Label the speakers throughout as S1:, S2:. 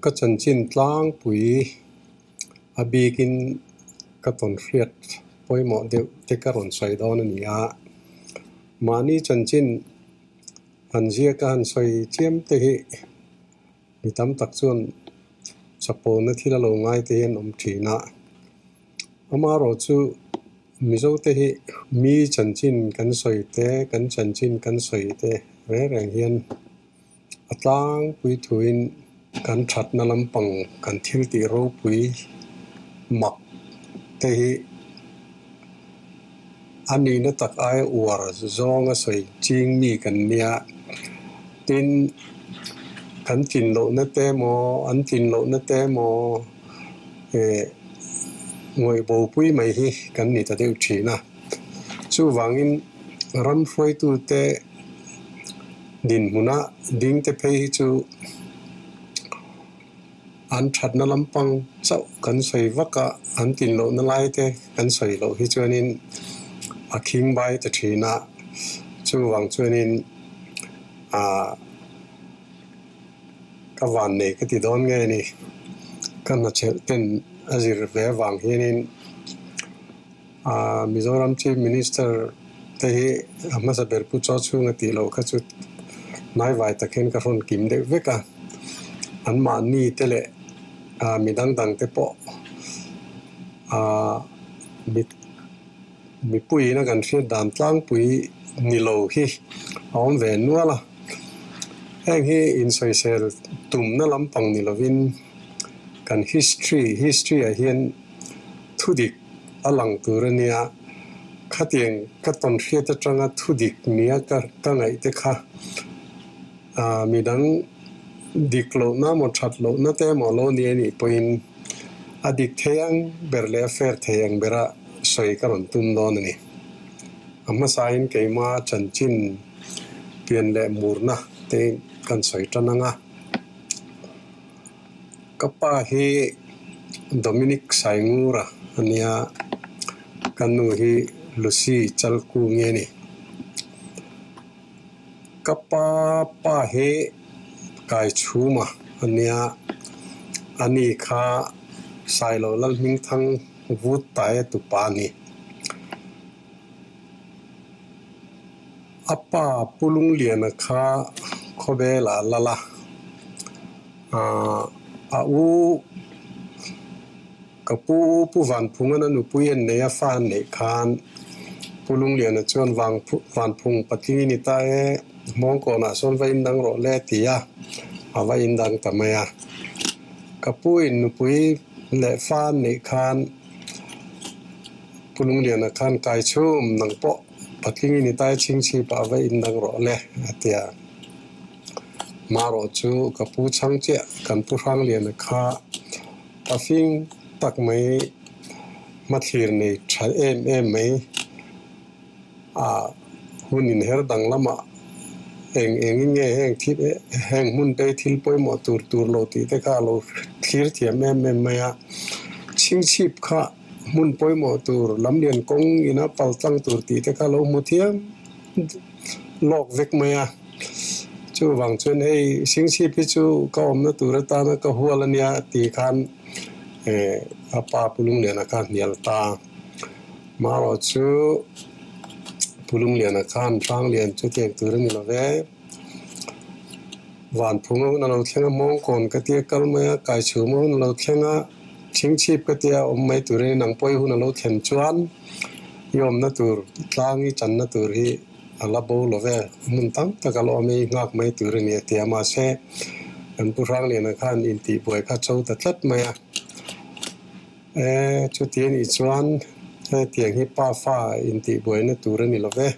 S1: Ka chanchin tlangpui a bikin ka tawnhriat pawimawh deuh te ka rawn sawi dawn a ni a. Mahni chanchin han ziaka han sawi chiam te hi mi tam tak chuan chapona thil a lo ngai te hi an awm thin a. Amaherawhchu Mizote hi mi chanchin kan sawi te, kan chanchin kan sawi te reng reng hian a tlangpui thuin kan thatna lampang kan thil tih ropui mak te hi a nihna tak aia uar zawnga sawi ching mi kan nia. Tin, kan tlin lohna te emaw, an tlin lohna te emaw eh ngawih bopui mai hi kan ni ta deuh thin a. Chuvangin ram hruaitute dinhmuna dingte phei hi chu an thatna lampang chauh kan sawi vak a, an tlin lohna lai te kan sawi loh hi chuanin a khing bai ta thin a. Chuvang chuanin ah ka van nei ka ti dawn nge ni, ka hnachhelh ten a zir ve avang hianin ah Mizoram Chief Minister te hi a hmasa ber Pu Chaw chhunga tih loh kha chu hnaivai tak hian ka rawn kim deuh vek a, anmahni te leh ah mi dang dang te pawh ah mi mipuiin a kan hriat dan tlangpui ni lo hi a awm ve nual a, heng hi insawisel tumna lampang ni lovin kan history history ah hian thudik a lang tur a nia, khatiang ka tawn hriat atanga thudik nia ka ka ngaih te kha ah midang dik lohna emaw that lohna te emaw lo ni a nih pawhin a dik thei ang ber leh a fair thei ang bera sawi ka rawn tum dawn a ni. A hmasain keima chanchin pian leh murna te kan sawi tan ang a. Ka pa hi Dominic Saingura a nia, ka nu hi Lucy Chalkungi a ni. Ka pa pa hi Kaichhuma a nia, ani kha Sailo Lalhmingthang vut taia tupa a ni. A pa Pu Lungliana kha khawvelah a lal a, a u ka pu u Pu Vanphunga'n a nupui an nei a fa an neih khan Pu Lungliana chuan Vanphung patling i ni ta e, Hmawngkawnah sawn va indang rawh le a ti a, a va indang ta mai a. Ka pu in nupui leh fa an neih khan Pu Lungliana khan kai chhum nang pawh patling i ni tai chhingchhip ah va indang rawh le a ti a. Marawh chu ka pu chhang chiah kan Pu Hrangliana kha pafing tak mai hmathlir nei tha em em mai a hun inher dang lamah eng engin nge heng thil heng hmun te thil pawimawh tur tur lo tih te kha a lo thlir thiam em em mai a. Chhingchhip kha hmun pawimawh tur lamlian kawng ina pal tlang tur tih te kha a lo hmu thiam lawk vek mai a. Chuvang chuan hei Chhingchhip hi chu ka awmna tur atana ka hual a nia tih khan eh a pa Pu Lungliana kha a hnial ta. Marawh chu Pu Lungliana khan Hranglian chu tiang tur a ni lo ve. Vanphung a hun a lo thleng a, Hmawngkawn ka tia kal mai a, Kaichhum a hun a lo thleng a, Chhingchhip ka tia awm mai tur a ni. Nang pawh i hun a lo thlen chuan i awmna tur tlang i channa tur hi a la bo lo ve. Hmun tam tak a la awm e, i nghak mai tur a ni a ti a. Mahse, kan Pu Hrangliana khan intihbuai kha cho ta tlat mai a. E, chuti a nih chuan hetiang hi pa fa intihbuaina tur a ni lo ve.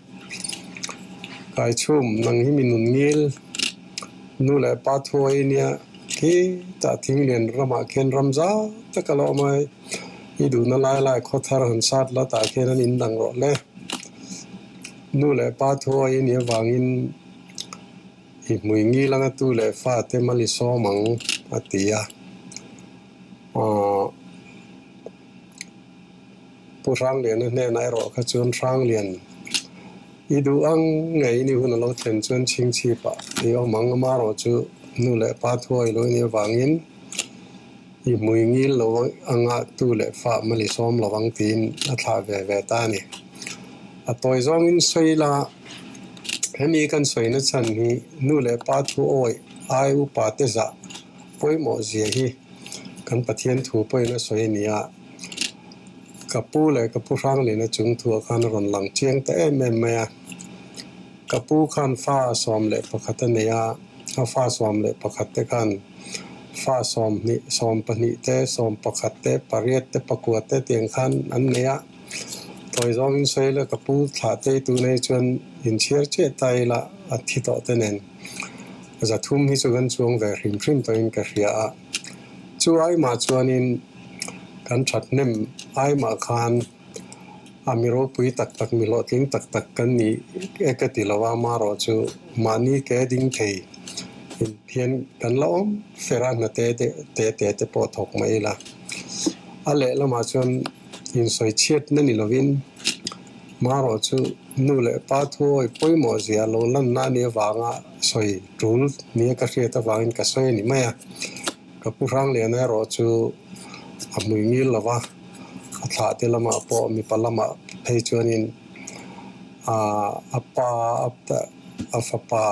S1: Kaichhum, nang hi mi nun ngil, nu leh pa thuai nia khi tah thinglian ramah khian ram zau tak a la awm a, i duhna lai lai khaw thar han sat la tah khian an indang rawh le. Nu leh pa thuai nih avangin i hmui ngil anga tu leh fa te mal i sawm ang a ti a. Aww Pu Hrangliana hnenah erawh kha chuan Hranglian i duh ang ngei ni hun a lo thlen chuan chhingchhipah i awm ang amarawh chu nu leh pa thuai lo i nih avangin. I hmui ngil lo anga tu leh fa mali sawm lo ang tiin a thlah ve ve ta a ni. A tawi zawngin sawi ila, hemi kan sawina chhan hi nu leh pa thu awih ai upa te zah pawimawh zia hi kan Pathian thu pawhin a sawi a ni a. Ka pu leh ka pu Hranglina chung thuah khan a rawn lang chiang ta em em mai a. Ka pu khan fa 11 a nei a, a fa 11 te khan fa 20, 12 te, 11 te, pariat te, pakua te tiang khan an nei a. Tawi zawngin sawi ila ka pu thlah te tun ai chuan inchhiar chiah ta ila a thi tawh te nen 300 hi chu kan chuang ve hrim hrim tawhin ka hria a. Chu aimah chuanin kan thathnem aimah khan a mi ropui tak tak, mi hlawhtling tak tak kan ni e ka ti lo a, amaherawh chu mahni ke ding thei hian kan la awm fer a, hna te te te te pawh thawk mai ila. A lehlamah chuan insawi chhiatna ni lovin amaherawh chu nu leh pa thuawi pawimawh zia lo lanna a nih avanga sawi tul nia ka hriat avangin ka sawi a ni mai a. Ka pu Hrangliana erawh chu a hmui ngil lo va, a thlah te lamah pawh mipa lamah phei chuanin a pa a fapa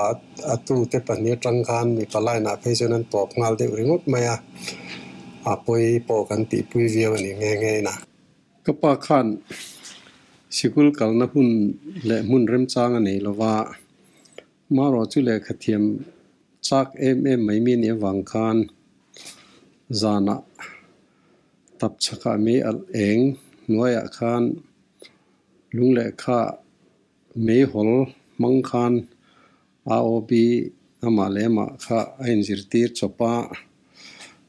S1: a tute pahnih atang khan mipa line-ah phei chuan an tawp nghal deuh ringawt mai a, a pawi pawh kan tihpui viau a ni nghe nghe in a. Ka pa khan sikul kalna hun leh hmun remchang a nei lo va, Marawh chu lehkha thiam chak em em mai mi nih avang khan zanah tap chhakah mei alh eng hnuaiah khan lung lehkha meihawl hmang khan AOB amah leh amah kha a inzirtir chawp a.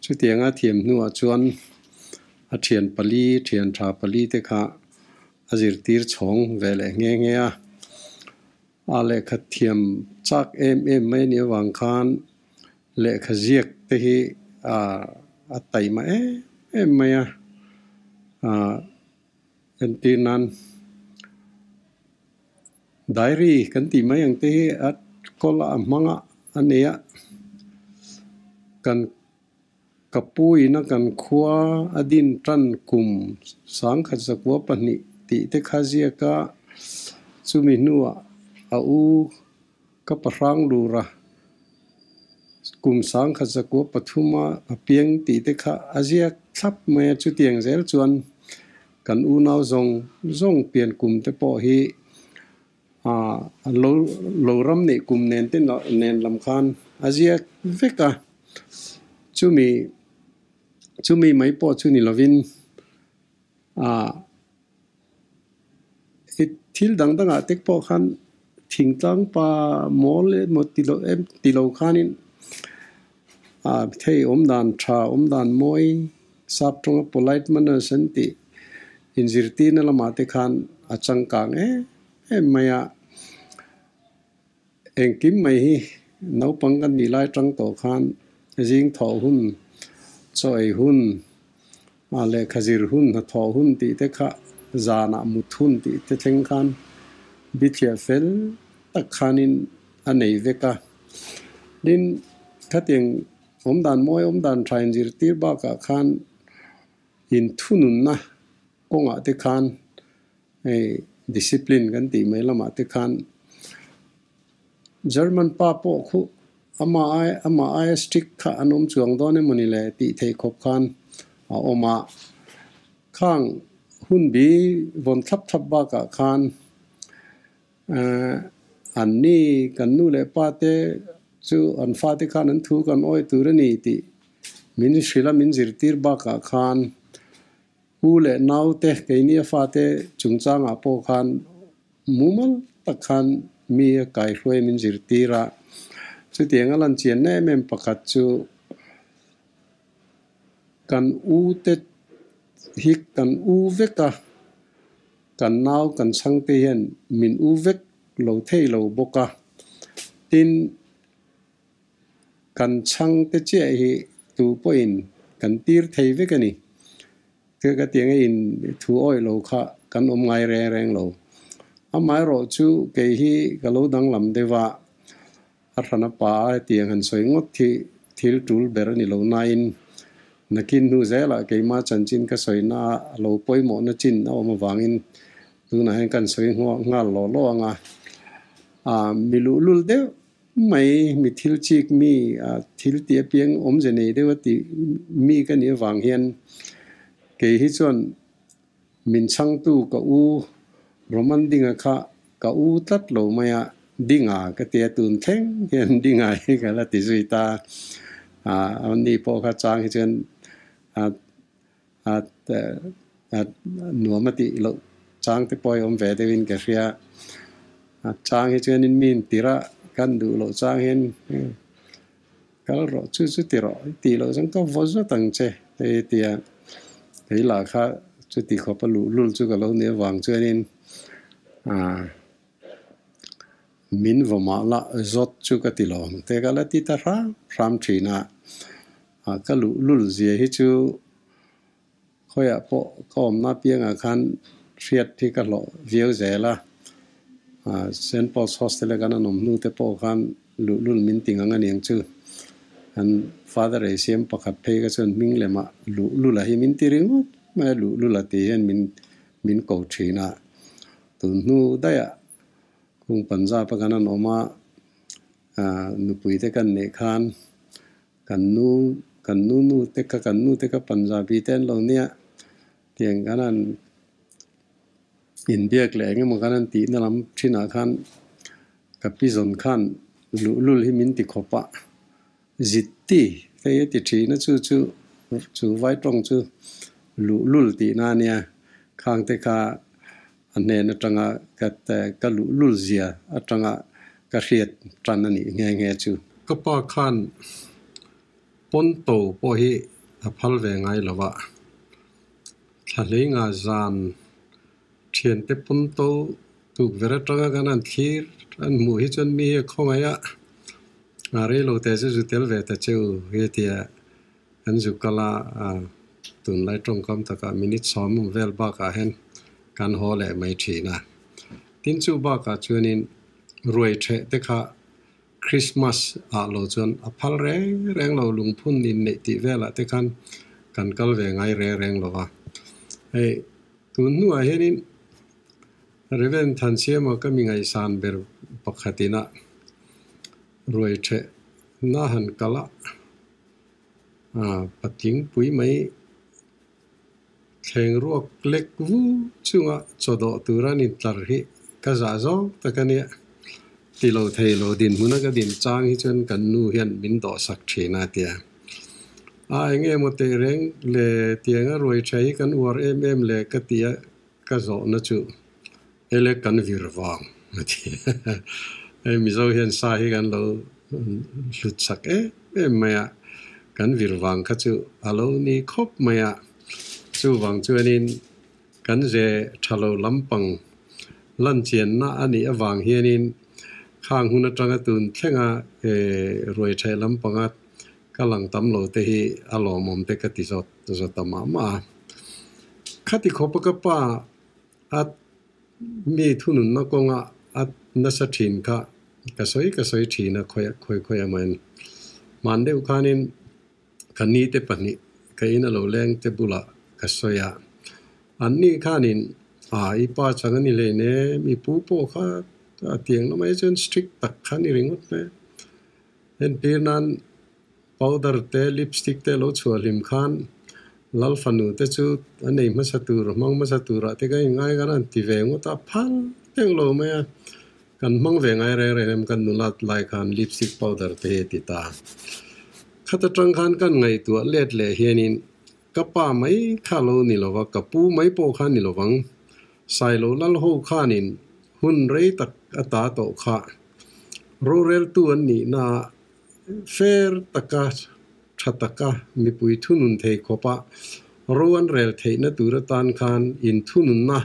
S1: Chutianga thiam hnuah chuan a thian pali, thian tha pali te kha a zirtir chhawng ve leh nghe nghe a. A lehkha thiam chak em em mai a nih avang khan lehkha ziak te hi a taima em em mai a. Entir nan diary kan tih mai ang te hi a kawl a hmang a a nei a. Kan ka pu ina kan khua a din tan kum 1902 tih te kha ziak a, chumi hnuah a u ka pahrang lura kum 1903 a a piang tih te kha a ziak thlap mai a, chutiang zel chuan kan unau zawng zawng pian kum te pawh hi lo lo ram neih kum nen te nen lam khan a ziak vek a, chumi chumi mai pawh chu ni lovin thil dang dangah te pawh khan thingtlang pa mawl emaw ti lo em ti lo khanin thei awm dan tha awm dan mawi sap tawnga polite manners an tih inzirtirna lamah te khan a changkang em em mai a. Engkim mai hi naupang kan nih lai tang tawh khan zing thawh hun, chaw ei hun, lehkha zir hun, hnathawh hun tih te kha zanah mut hun tih te thleng khan bithliah fel tak khanin a nei vek a. Tin, khatiang awmdan mawi awmdan tha inzirtir bakah khan inthununna kawngah te khan hei discipline kan tih mai lamah te khan German pa pawh khu ama ai ama aia strict kha an awm chuang dawn emaw ni le tih theih khawp khan a awm a. Khang hun bi vawn thlap thlap bakah khan an ni kan nu leh pa te chu an fate khan an thu kan awi tur a ni tih min hrilh a min zirtir bakah khan U leh naute keini a fate chungchangah pawh khan mumal tak khan mi a kaihruai min zirtir a. Chutiang a lan chian em em pakhat chu kan u te hi kan u vek a, kan nau kan chhangte hian min u vek lo thei lo bawk a. Tin, Kan chhangte chiah hi tu pawhin kan tir thei vek a ni. Thil ka tiang in thu awih lo kha kan awm ngai reng reng lo. Amaherawh chu kei hi ka lo danglam deuh a, a hrana pa a tiang han sawi ngawt hi thil tul ber a ni lo nain Nakin hnu zelah keimah chanchin ka sawina a lo pawimawhna chin a awm avangin tunah hian kan sawi nghal law law ang a. Mi luhlul deuh mai, mi thil chik mi, thil tih apiang awmze nei deuh a tih mi ka nih avang hian kei hi chuan Min chhangtu ka u Roman Dinga kha ka u tlat lo mai a, Dinga ka tia tun thleng hian Dinga hi ka la ti zui ta. Ani pawh kha chang hi chuan nuam a tih loh chang te pawh hi awm ve deuhin ka hria. Chang hi chuanin mi intirh a kan duh loh chang hian Kal rawh chu chu ti rawh i tih loh chuan ka vaw zawt ang che hei tia kei lah kha chuti khawp a luhlul chu ka lo nih avang chuanin aah min vaw mah lah zawt chu ka ti lo ang te ka la ti ta hram hram thin a, ah ka luhlul zia hi chu khawiah pawh ka awmna apiangah khan hriat hi ka hlawh viau zel a, Saint Paul's Hostel a kan an awm hnu te pawh khan luhlul min ti ngang a niang chu. An Father ei siam pakhat phei kha chuan hming lemah luhlula hi min ti ringawt mai a, luhlula tih hian min min ko thin a. Tun hnu daihah kung Punjab a kan an awm a, nupui te kan neih khan Kan nu, kan nu nu te kha, kan nu te kha Punjabi te an lo nia tiang kan han inbiak leh eng emaw kan han tihna lam thinah khan ka pi zawn khan luhlul hi min ti khawp a, zitti hei a ti thin a chu chu chu vai tawng chu luhlul tihna a nia, khang te kha a hnen atanga ka ka luhlul zia atanga ka hriat tan a nih nghe nghe chu. Ka pa khan Ponto pawh hi a phal ve ngai lo a, Thlahleinga zan thiante Ponto tukverh atanga kan han thlir an hmuh hi chuan mi hi a khawngaih a, a rei lo teh chu zu tel ve ta cheu hi tia Kan zu kal a, tunlai tawngkam takah minute 10 vel bakah hian kan haw leh mai thin a. Tin chu bakah chuanin ruai theh te kha Christmas ah lo chuan a phal reng reng lo, lungphun inneih tih velah te khan kan kal ve ngai reng reng lo va. Hei tun hnuah hianin Reverend Thansiama ka mi ngaihsan ber pakhatin a ruai theh na han kal a. Patling pui mai thleng ruak lek vu chunga chawdawh tura an intlar hi ka zah zawng tak a nia. Ti lo thei lo dinhmuna ka din chang hi chuan kan nu hian min dawhsak thin a tia. A eng emaw teh reng le tianga ruai tha hi kan uar em em le ka ti a ka zawhna chu ele kan vir vang a ti. Hei Mizo hian sa hi kan lo hlut chak em em mai a, kan vir vang kha chu a lo ni khawp mai a. Chuvang chuanin kan ze tha lo lampang lanchianna a nih avang hianin khang hun atanga tun thlenga ruai theh lampanga ka lang tam lo te hi a lawmawm te ka ti zawt zawt ta mah mah a. Khati khawpa ka pa a mi thununna kawnga a nasa thin kha ka sawi ka sawi thin a khawi khawi khawi a main. Hman deuh khanin ka ni te pahnih ka in a lo leng te bulah ka sawi a. An ni khanin a i pa chang a ni hlei nem i pu pawh kha a tiang lamah hi chuan strict tak kha a ni ringawt mai a. Entir nan powder te lipstick te lo chhuah hlim khan Lal fanu te chu a nei hmasa tur a hmang hmasa turah te ka inngai khan a han ti ve ngawt a, phal teng lo mai a, kan hmang ve ngai reng reng em kan nulat lai khan lipstick powder te hi a ti ta. Khat atang khan kan ngaihtuah let leh hianin ka pa mai kha lo ni lo va, ka pu mai pawh kha ni lo vang, Sailo Lal ho khanin hun rei tak a ta tawh kha roreltu an nihna Fair taka, tha taka mipui thunun thei khawpa ro an rel theihna tur atan khan inthununna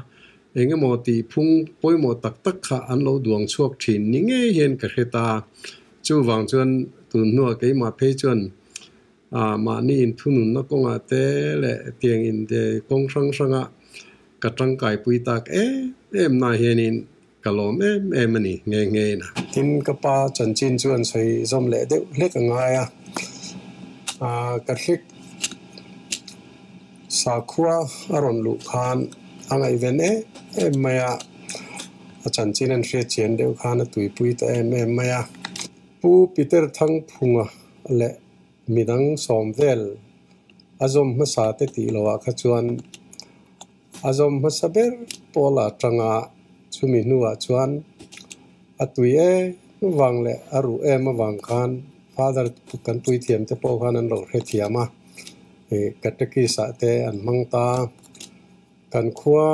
S1: eng emaw tih phung pawimawh tak tak kha an lo duang chhuak thin ni ngei hian ka hre ta. Chuvang chuan tun hnuah keimah phei chuan mahni inthununna kawngah te leh tiang inte kawng hrang hranga ka tangkaipui tak em em na hianin Ka lawm em em a ni nghe nghe in a. Tin, ka pa chanchin chu an sawi zawm leh deuh hlek a ngai a. Aah Catholic Sakhua a rawn luh khan a ngaihven em em mai a, a chanchin an hriat chian deuh khan a tuipui ta em em mai a. Pu Peter Thangphunga leh midang sawm vel a zawm hmasa te tih lohah kha chuan a zawm hmasa ber pawl a tanga chumi hnuah chuan a tui em avang leh a ruh em avang khan Father kan puithiam te pawh khan an lo hrethiam a, ih catechist ah te an hmang ta. Kan khua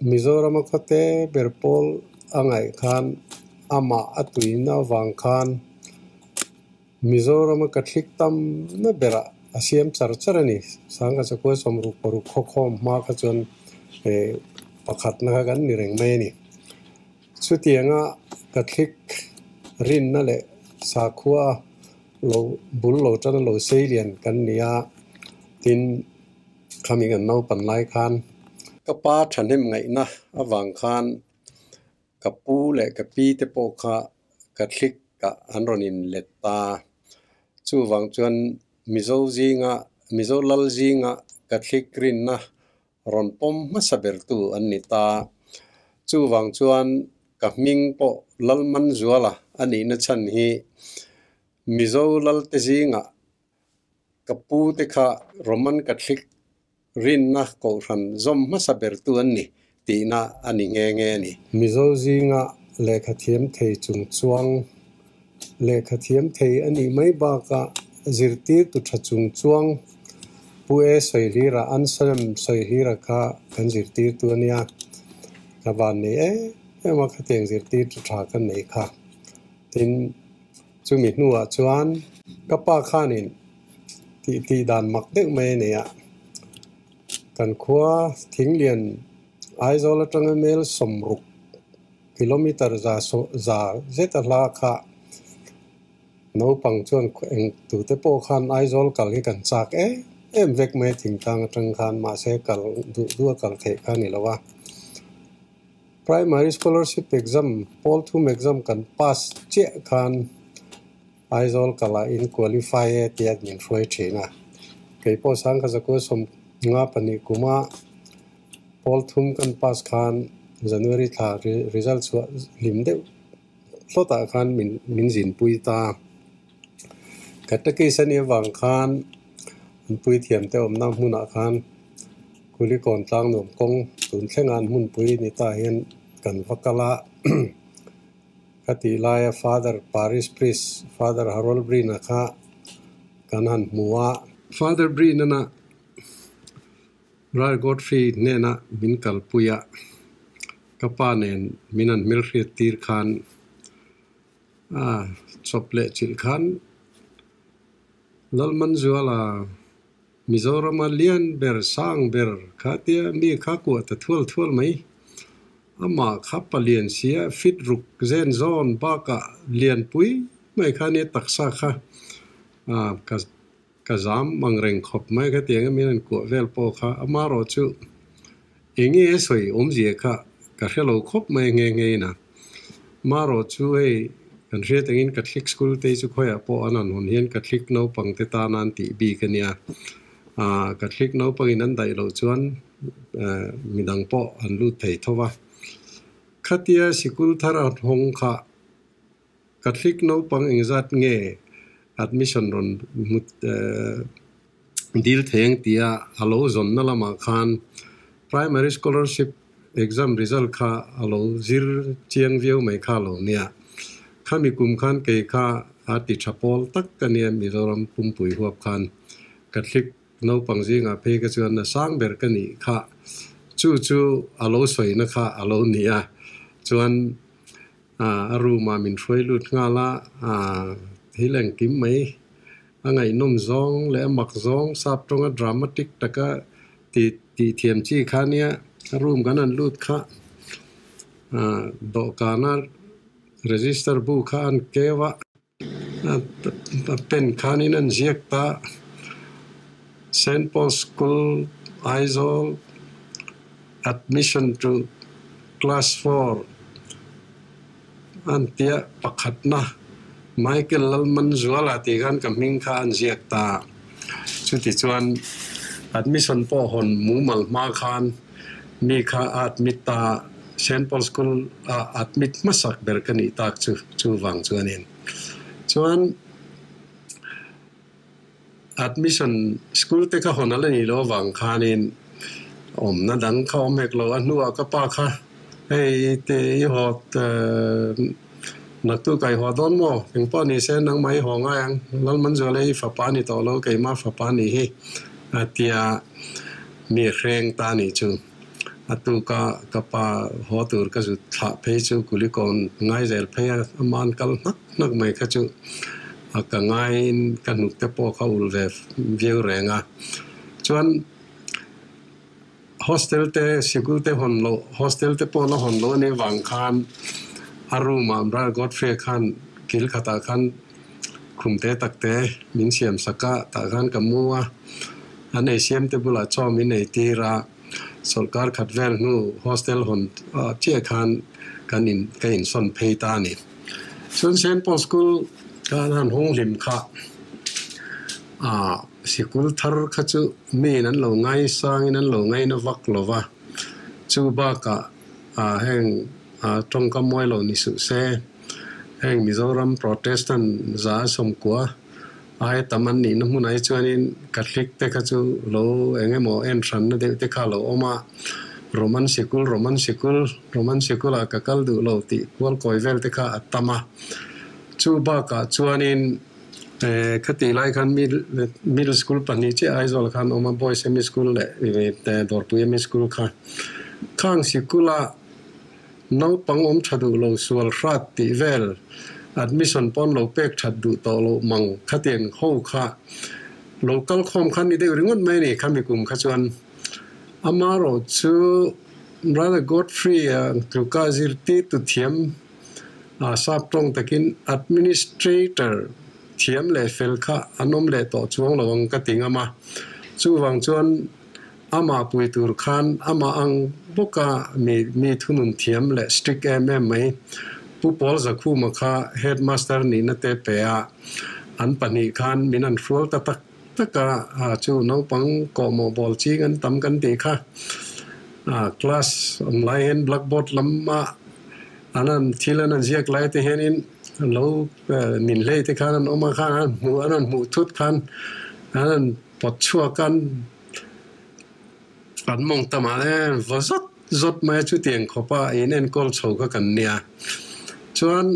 S1: Mizorama khawte ber pawl a ngaih khan amah a tuina avang khan Mizorama Catholic tamna berah a siam char char a ni. Sangha chakua sawmruk paruk khawkhawm hma kha chuan pakhatna kha kan ni reng mai a ni. Chutianga Catholic rinna leh sakhua lo bul lo tan a lo sei lian kan ni a, tin khami kan naupan lai khan ka pa thahnem ngaihna avang khan Ka pu leh ka pi te pawh kha Catholic ah an rawn in let ta. Chuvang chuan Mizo zinga, Mizo lal zinga Catholic rinna rawn pawm hmasa bertu an ni ta. Chuvang chuan ka hming pawh Lalmanzuala a nihna chhan hi Mizo lalte zingah ka pu te kha Roman Catholic Rinna kohhran zawm hmasa bertu an ni tihna a ni nghe nghe a ni. Mizo zinga lehkha thiam thei chung chuang lehkha thiam thei a nih mai bakah zirtirtu tha chung chuang Pu E Sawihlira, Anselm Sawihlira kha kan zirtirtu a nia. Ka van nei em em a khatiang zirtirtu tha ka nei kha. Tin, chumi hnuah chuan ka pa khanin Tih tih dan mak deuh mai a nei a, kan khua Thinglian Aizawl atanga mel 60 kilometer za za zet a hla kha naupang chuan eng tute pawh khan Aizawl kal hi kan chak em em vek mai a thingtlang atang khan mahse kal duh duh a kal theih kha a ni lo a. Primary scholarship exam pawl thum exam kan pass chiah khan Aizawl kala in qualify e tia min hruai thin a, kei pawh Sangha Zakua 52 kuma pawl thum kan pass khan January thla result chhuah hlim deuh hlawtah khan min min zinpui ta. Catechist a nih avang khan an puithiam te awmna hmunah khan Kulikawn Tlangnuam kawng tun thlenga an hmunpui ni ta hian kan va kal a. Ka tih laia Father Parish Priest Father Harold Breen-a kha kan han hmu a. Father Breen-ana Ral Godfrey hnena min kalpui a, ka pa nen min han hmelhriat tir khan a chawp leh chilh khan Lalmanzuala Mizorama lian ber sang ber kha tia mi kha kuah ta thual thual mai. Amah kha palian sia fit ruk zen zawn bakah lian pui mai kha nia taksa kha ka ka zam ang reng khawp mai kha tiang em hian an kuah vel pawh kha amarawh chu eng nge a sawi awmzia kha ka hre lo khawp mai nghe nghe in a. Marawh chu hei kan hriat angin Catholic school te hi chu khawiah pawh an han hawn hian Catholic naupang te tana an tih bik a nia. Aaa Catholic naupangin an daih loh chuan midang pawh an lut thei tho va. Khatia sikul thar a hawng kha Catholic naupang engzat nge admission rawn hmu dil thei ang tia a lo zawnna lamah khan primary scholarship exam result kha a lo zir chiang viau mai kha a lo nia. Khami kum khan kei kha a ti tha pawl tak a nia Mizoram pumpui huap khan Catholic naupang zingah phei ka chuan a sang ber ka nih kha chu chu a lo sawina kha a lo ni a chuan A room ah min hruai lut nghal a, thil engkim mai a ngaihnawm zawng leh a mak zawng sap tawnga dramatic taka ti tih thiam chi kha nia a room kan han lut kha dawhkana register bu kha an keu a. A pen khanin an ziak ta. Saint Paul School, Aizawl, Admission to Class 4 an tia pakhatna Michael Lalmanzuala tih khan ka hming kha an ziak ta. Chutichuan admission pawh hawn mumal hma khan mi kha a admit ta a, Saint Paul School ah admit hmasak ber ka nih tak chu chuvang chuanin chuan admission school te kha hawn a la nih loh avang khanin awmna dang kha awm hek lo. A hnuah ka pa kha hei te i haw Naktu kai haw dawn maw? Engpawh ni se nangmah i haw ngai ang, Lalmanzuala hi fapa ni tawh lo, keimah fapa ni hi a tia mi hreng ta ni chu. A tuka ka pa haw tur ka zut thlah phei chu Kulikawn ngai zel phei a, aman kal hnak hnak mai kha chu a ka ngaiin ka hnuk te pawh kha ul ve viau reng a. Chuan. Hostel te sikul te hawn loh, hostel te pawh la hawn loh a nih vang khan a room ah Brother Godfrey khan kil khatah khan khum te tak te min siam sak a, tah khan ka mu a, an ei siam te bulah chaw min ei tir a, sawrkar khat vel hnu hostel hawn chiah khan kan in ka insawn phei ta a ni. Chuan Saint Paul School khan han hawng hlim kha ah. Sikul thar kha chu miin an lo ngaisangin an lo ngaina vak lo va, chu bakah heng tawngkam mawi lo ni suh se, heng Mizoram Protestant za sawmkua aia tam an nihna hmunah hi chuanin Catholic te kha chu lo eng emaw en hranna deuh te kha a lo awm a, Roman sikul, Roman sikul, Roman sikulah ka kal duh lo tih kual kawi vel te kha a tam a, chu bakah chuanin. Khatih lai khan middle school pahnih chiah Aizawl khan awm a, Boys ME School leh Dawrpui ME School kha. Khang sikula naupang awm tha duh lo sual hrat tih vel admission pawn lo pek that duh tawh loh mang khatiang ho kha lo kal khawm khan ni deuh ringawt mai a ni khami kum kha chuan. Amaherawhchu Brother Godfrey-a tluka zirtirtu thiam A sap tawng takin administrator thiam leh fel kha an awm leh tawh chuang lo ang ka ti ngam a. Chuvang chuan amah pui tur khan amah ang bawka mi mi thunun thiam leh strict em em mai Pu Paul Zakhuma kha headmaster nihna te pe a, an pahnih khan min an hrual ta tak tak a, chu naupang kawhmawh bawl ching an tam kan tih kha class awm lai hian blackboard lama An an thil an an ziak lai te hianin an lo min hlei te khan an awm a khan an hmuh an an hmuh thut khan an an pawt chhuak a an mawng tam ah em va zawt zawt mai a chutiang khawp a in enkawl chho kha kan nia chuan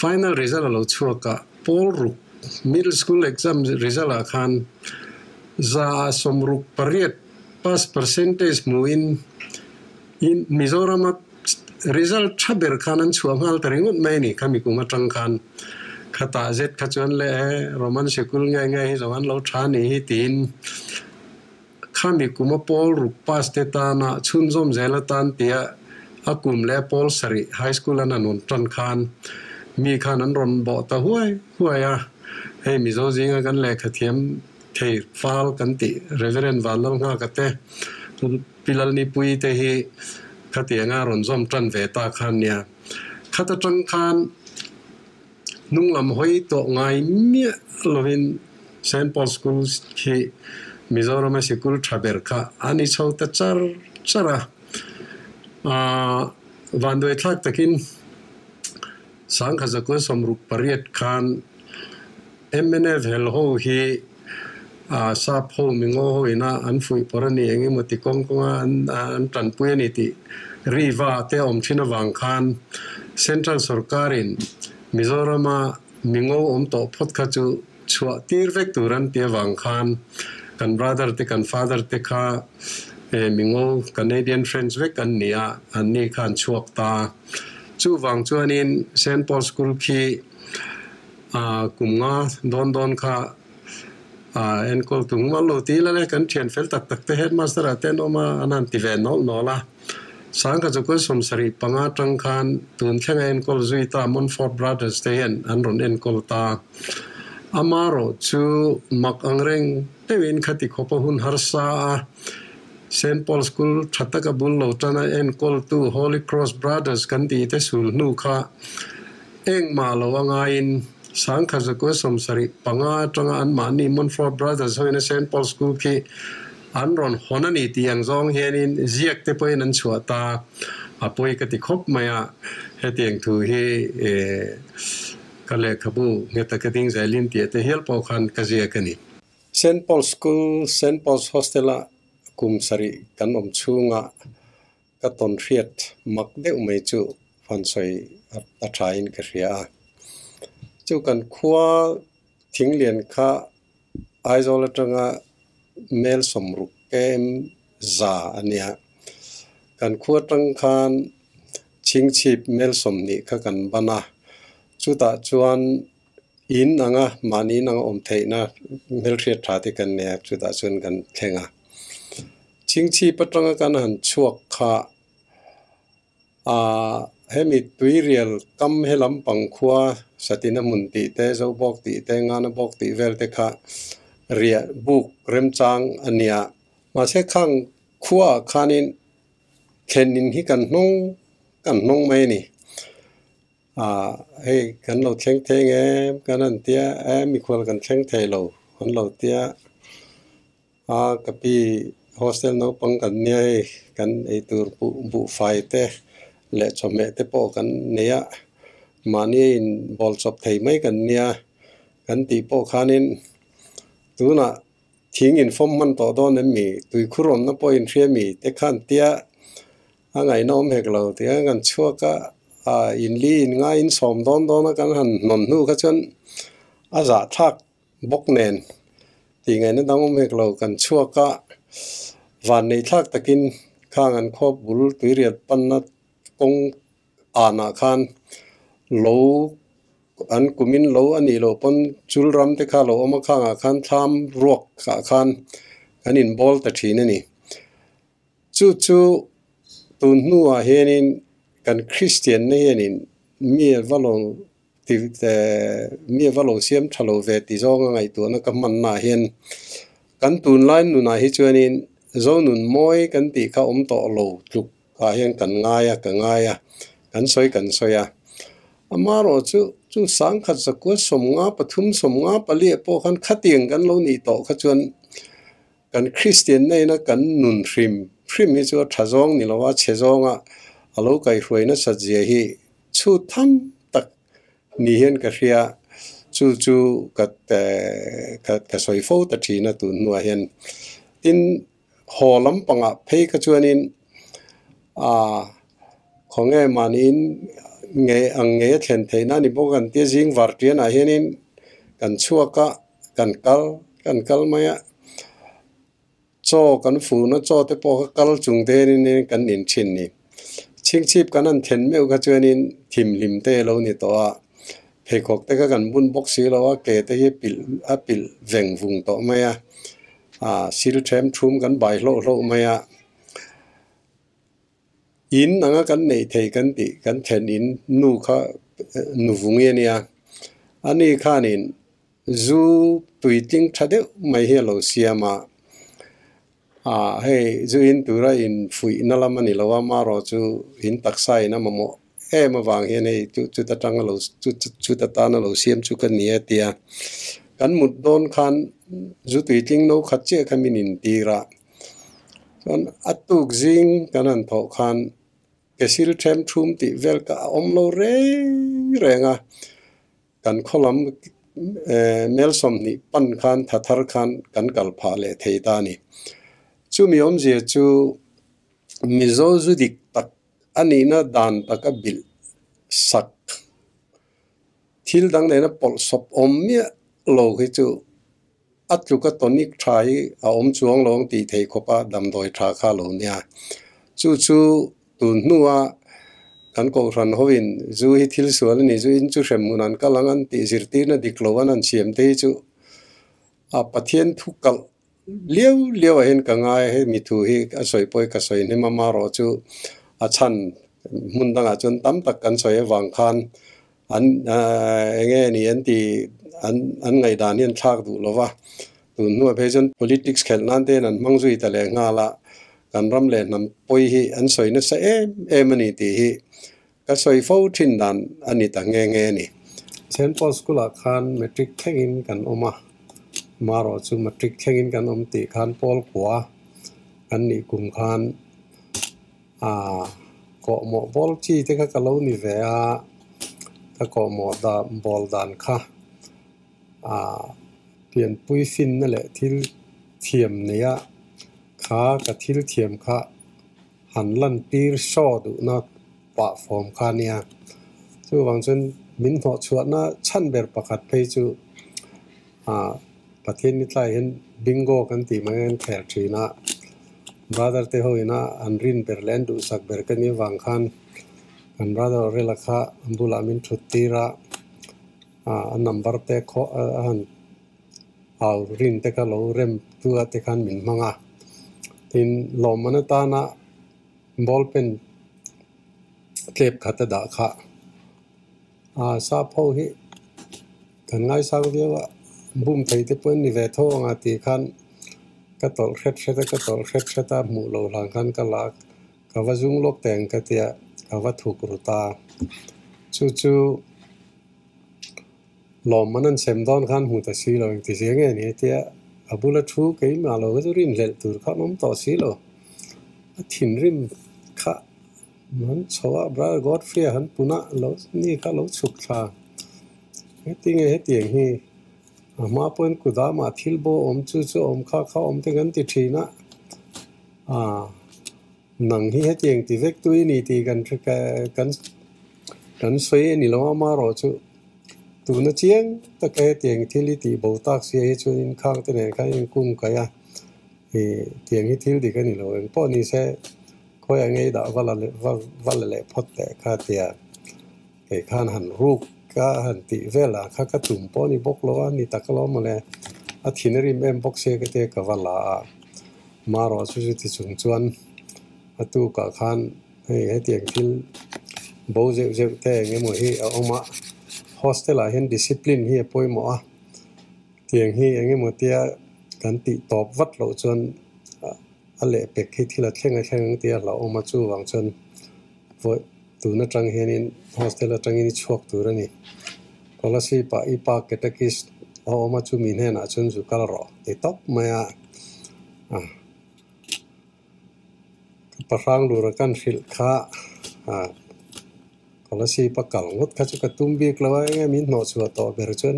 S1: final result a lo chhuak a pawl ruk middle school exam result ah khan za 68 pass percentage hmuhin. In Mizorama result tha ber khan an chhuah nghal ta ringawt mai a ni khami kum atang khan. Khatah zet kha chuan le Roman sikul nge nge hi zawng an lo tha ni hi tiin khami kuma pawl ruk pass te tana chhunzawm zel atan tia a kum leh pawl sarih high school an han rawn tan khan mi khan an rawn bawh ta huai huai a. Hei Mizo zinga kan lehkha thiam thei fal kan tih Reverend Vanlalnghaka te Pi Lalnipui te hi khatianga rawn zawm tan ve ta khan nia. Khat atang khan hnung lam hawi tawh ngai miah lovin Saint Paul School khi Mizorama sikul tha ber kha a ni chho ta char char a. Aaa vanduai thlak takin Sangkhazakuan 68 khan mnf hel ho hi sap ho mingo ho ina an fuih pawr a ni eng emaw ti kawng kawnga an tanpui a ni tih ri va te a awm thin avang khan Central sorkarin Mizorama mingo awm tawh phawt kha chu chhuah tir vek tur an ti avang khan kan brother te kan father te kha mingo Canadian friends vek an ni a, an ni kha an chhuak ta. Chuvang chuanin Saint Paul School khi Kum nga dawn dawn kha enkawl tum mual lo ti ila le kan thian fel tak tak te headmaster ah te an awm a, an han ti ve nawlh nawlh a. Sangkhat chu 75 atang khan tun thlenga enkawl zui ta Montfort Brothers te hian an rawn enkawl ta. Amarawh chu mak ang reng deuhin khati khawpa hun harsa a, Saint Paul School tha taka bul lo tana enkawltu Holy Cross Brothers kan tih te sul hnu kha, Engmah lo a ngaiin 1975 atanga anmahni Montfort Brothers hoina Saint Paul School khi an rawn hawn a ni tih ang zawng hianin ziak te pawhin an chhuah ta a pawi ka ti khawp mai a, hetiang thu hi ka lehkhabu nghet taka ding zelin tih te hial pawh khan ka ziak a ni. Saint Paul School, Saint Paul's Hostel-a kum sarih kan awm chhunga ka tawn hriat mak deuh mai chu fan sawi a thain ka hria a. Chu kan khua thinglian kha Aizawl atanga mel 60 km za a nia. Kan khua atang khan chhingchhip mel 20 kha kan ban a, chutah chuan in anga mahni in anga awm theihna hmelhriat tha te kan nei a, chutah chuan kan thleng a. Chhingchhip atanga kan han chhuak kha Aaa hemi tuirial kam he lampang khua Satina hmun tih te, Zobawk tih te, Nganabawk tih vel te kha riah buk remchang a nia. Mahse khang khuaah khanin thlenin hi kan hnawng kan hnawng mai a ni. Aaa hei kan lo thleng thei ang em kan han tia, e mikhual kan thleng thei lo an lo tia. A ka pi hostel naupang kan nia hei kan eitur buh buhfai te leh chawhmeh te pawh kan nei a, mahni a in bawl chawp thei mai kan nia kan tih pawh khanin tunah thing in fawm hman tawh dawn em mi tuikhur awmna pawh in hria mi te khan tia a ngaihna awm hek lo ti a kan chhuak a, ah in li in ngai in sawm dawn dawn a kan han hnawn hnu kha chuan a zahthlak bawk nen tih ngaihna dang awm hek lo kan chhuak a, van nei thlak takin khang an khaw bul tuirial panna kawng anah khan lo an kumin lo a nih loh pawn chul ram te kha a lo awm a, khangah khan thlam ruak ah khan kan inbawl ta thin a ni. Chu chu tun hnuah hianin kan Kristian na hianin mi va lo ti mi a va lo siam tha lo ve ti zawnga ngaihtuahna ka hmannaah hian kan tunlai nunah hi chuanin Zonun mawi kan tih kha awm tawh lo tluk ah hian kan ngai a, ka ngai a, kan sawi kan sawi a. Amaherawh chu chu 1993 54 ah pawh khan khatiang kan lo nih tawh kha chuan Kan Kristian neina kan nun hrim hrim hi chu a tha zawng ni lova chhe zawnga a lo kaihruai nasat zia hi chhut tham tak ni hian ka hria. Chu chu ka ka sawi fo ta thin a tun hnuah hian. Tin, haw lampangah phei kha chuanin aa khawnge mahniin nge ang ngei a thlen theihna a ni bawk an tia zing vartianah hianin kan chhuak a. Kan kal kan kal mai a, chaw kan fun a, chaw te pawh kha kal chung te hianin kan in thin ni. Chhingchhip kan han then meuh kha chuanin thimhlim te a lo ni tawh a, pheikhawk te kha kan bun bawk si lo a, ke te hi pilh a pilh veng vung tawh mai a, ah sil them thum kan bai hlauh hlauh mai a. In anga kan neih thei kan tih kan then in nu kha nu vungi a nia, ani khanin Zu tuitling tha deuh mai hi a lo siam a, ah hei zu in tura in fuihna lam a ni lo a, amaherawh chu in taksa in a mamawh em avang hian hei chu chuta tang a lo chu chuta tan a lo siam chu ka ni a tia. Kan mut dawn khan zu tuitling no khat chiah kha min intir a, chuan a tuk zing kan han thawh khan ke sil them thum tih vel kha a awm lo reng reng a. Kan khaw lam mel 20 pan khan tha thar khan kan kal phah leh thei ta a ni. Chumi awmzia chu Mizo zu dik tak a nihna dan taka bilh sak thil dang nena pawlh sawp awm miah lo hi chu a tluka tonic tha hi a awm chuang lo ang tih thei khawpa damdawi tha kha a lo nia. Chu chu tun hnua kan kohhran hoin zu hi thil sual a ni, zu in chu hrem hmun an kal ang an tih zirtirna dik lo an han siam te hi chu a Pathian thu kalh liau liau ah hian ka ngai a, hemi thu hi a sawi pawh hi ka sawi hnem a, amaherawh chu a chhan hmun dangah chuan tam tak kan sawi avang khan an eng nge ni an tih an an ngaihdan hi an thlak duh lo va, tun hnuah phei chuan politics khelh nan te hian an hmang zui ta leh nghal a, kan ram leh hnam pawi hi an sawi nasa em em a ni tih hi ka sawi fo thin dan a ni ta nghe nghe a ni. Saint Paul School ah khan matric thlengin kan awm a, marawh chu matric thlengin kan awm tih khan pawl kua kan nih kum khan aaa kawhmawh bawl chi te kha ka lo ni ve a, ka kawhmawh dan bawl dan kha aaa pianpui finna leh thil thiam neia kha ka thil thiam kha han lantir show duhna pah fawm kha a nia. Chuvang chuan min hnawh chhuahna chhan ber pakhat phei chu ah Pathian ni tlaiah hian bingo kan tih mai an khel thin a, brother te ho ina an rin ber leh an duhsak ber ka nih avang khan kan brother Orela kha an bulah min thut tir a, ah a number te khaw a han au rin te kha lo rem tu a te khan min hmang a. Tin, lawmman atana ball pen tlep khat a dah kha ah sap ho hi kan ngaisang viau a, bum thei te pawh an ni ve tho ang a tih khan ka tawlh hret hret a, ka tawlh hret hret a, hmuh loh hlan khan ka la ka va zung lawk teh ang ka tia ka va thuk ru ta. Chu chu lawmman an sem dawn khan hmu ta si lo engti zia nge ni tia a bula thu keimah lo kha chu rinhlelh tur kha an awm tawh si lo. A thinrim kha han chho a, Brother Godfrey-a han pun a, lo ni kha lo chhuk thla. Heti nge hetiang hi a hma pawhin kudamah thil bo awm chu chu awm kha kha awm te kan ti thin a, aaa nang hi hetiang ti vek tu i ni tih kan kan kan sawi a ni lo a, amaherawh chu tuna chiang taka hetiang thil i tih bo tak sia hi chuanin khang te nen khan inkung kaih a, ih tiang hi thil dik a ni lo engpawh ni se khawiah ngei dah va la va la leh phawt teh kha tia kei khan han ruk ka han tih vel ah kha ka tum pawh a ni bawk lo a ni tak alawm mawle a thin a rim em bawk sia ka tia ka va la a marawh chu chuti chung chuan a tukah khan hei hetiang thil bo zeuh zeuh te eng emaw hi a awm a hostel ah hian discipline hi a pawimawh a tiang hi eng emaw tia kan tih tawp vat loh chuan a lehpek hi thil a thleng a thleng ang tih a hlauhawm a chuvang chuan vawi tun atang hianin hostel atangin i chhuak tur a ni. Kolasib ah i pa catechist a awm a chumi hnenah chuan zu kal rawh ti tawp mai a, ah ka pahrang lura kan hrilh kha ah Kolasib a kal ngawt kha chu ka tum bik lo a eng nge min hnawh chhuah tawh ber chuan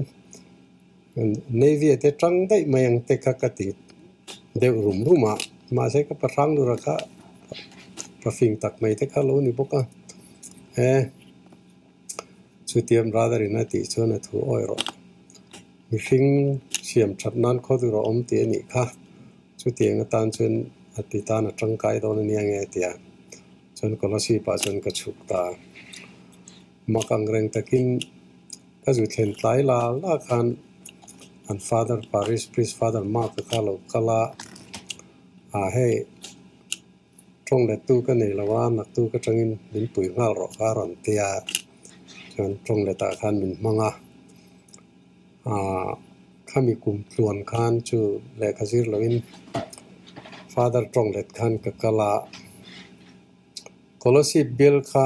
S1: Navy ah te tang daih mai ang te kha ka ti deuh rum rum a, mahse ka pahrang lura kha pafing tak mai te kha lo ni bawk a, he chutiang brother in a tih chuan a thu awi rawh mihring siam that nan khaw dur a awm tih a nih kha, chutiang atan chuan a ti tan a tangkai dawn a nia nge tia chuan Kolasib ah chuan ka chhuk ta a. Mak ang reng takin ka zu thlen tlai la la khan an father parish priest father Mark-a kha lo kal a, ah hei tawng lettu ka nei lo a, naktu ka tangin min pui nghal rawh kha a rawn ti a, chuan tawng letah khan min hmang a, ah khami kum tluan khan chu lehkha zir loin father tawng let khan ka kal a. Kolasib bial kha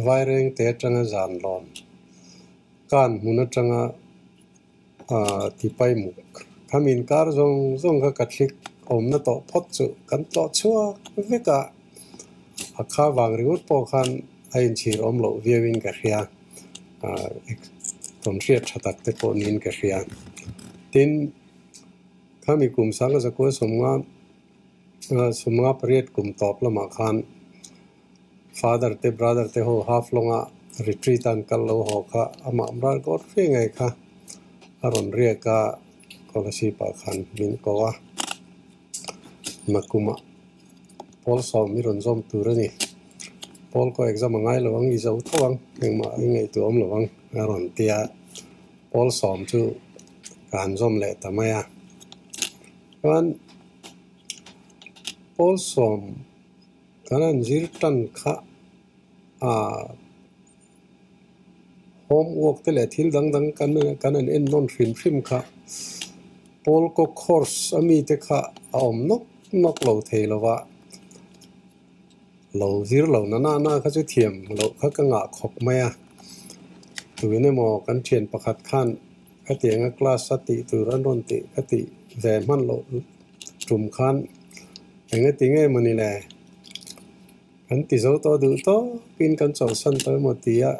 S1: Vairengte atanga zan lawn kan hmun atanga tipai muk khami inkar zawng zawng kha Catholic awmna tawh phawt chu kan tlawh chhuak vek a, a kha vang ringawt pawh khan a inchhir awm loh viauin ka hria, tawnhriat tha tak te pawh niin ka hria. Tin, khami kum sanga zakua sawmnga Sumnga pariat kum tawp lamah khan Father te Brother te ho half lawnga retreat a an kal lo haw kha amah Brother Godfrey ngei kha a rawn riak a, Kolasib ah khan min ko a, nakumah Pawl sawm i rawn zawm tur a ni, Pawl ko exam a ngai lo ang, i zo tho ang, engmah i ngaihtuah awm lo ang a rawn ti a, Pawl sawm chu ka han zawm leh ta mai a, chuan. Pawl sawm kan han zir tan kha ah homework te leh thil dang dang kan kan han en nawn hrim hrim kha pawl kaw course a mi te kha a awm nawk nawk lo thei lo va, lo zir lo na na na kha chu thiam loh kha ka ngah khawp mai a. Tuin emaw kan thian pakhat khan khatianga class a tih tur an rawn tih ka tih ve hman loh tum khan engati nge mawni le? Kan ti zo tawh duh tawkin kan chawlhsan tawh emaw tia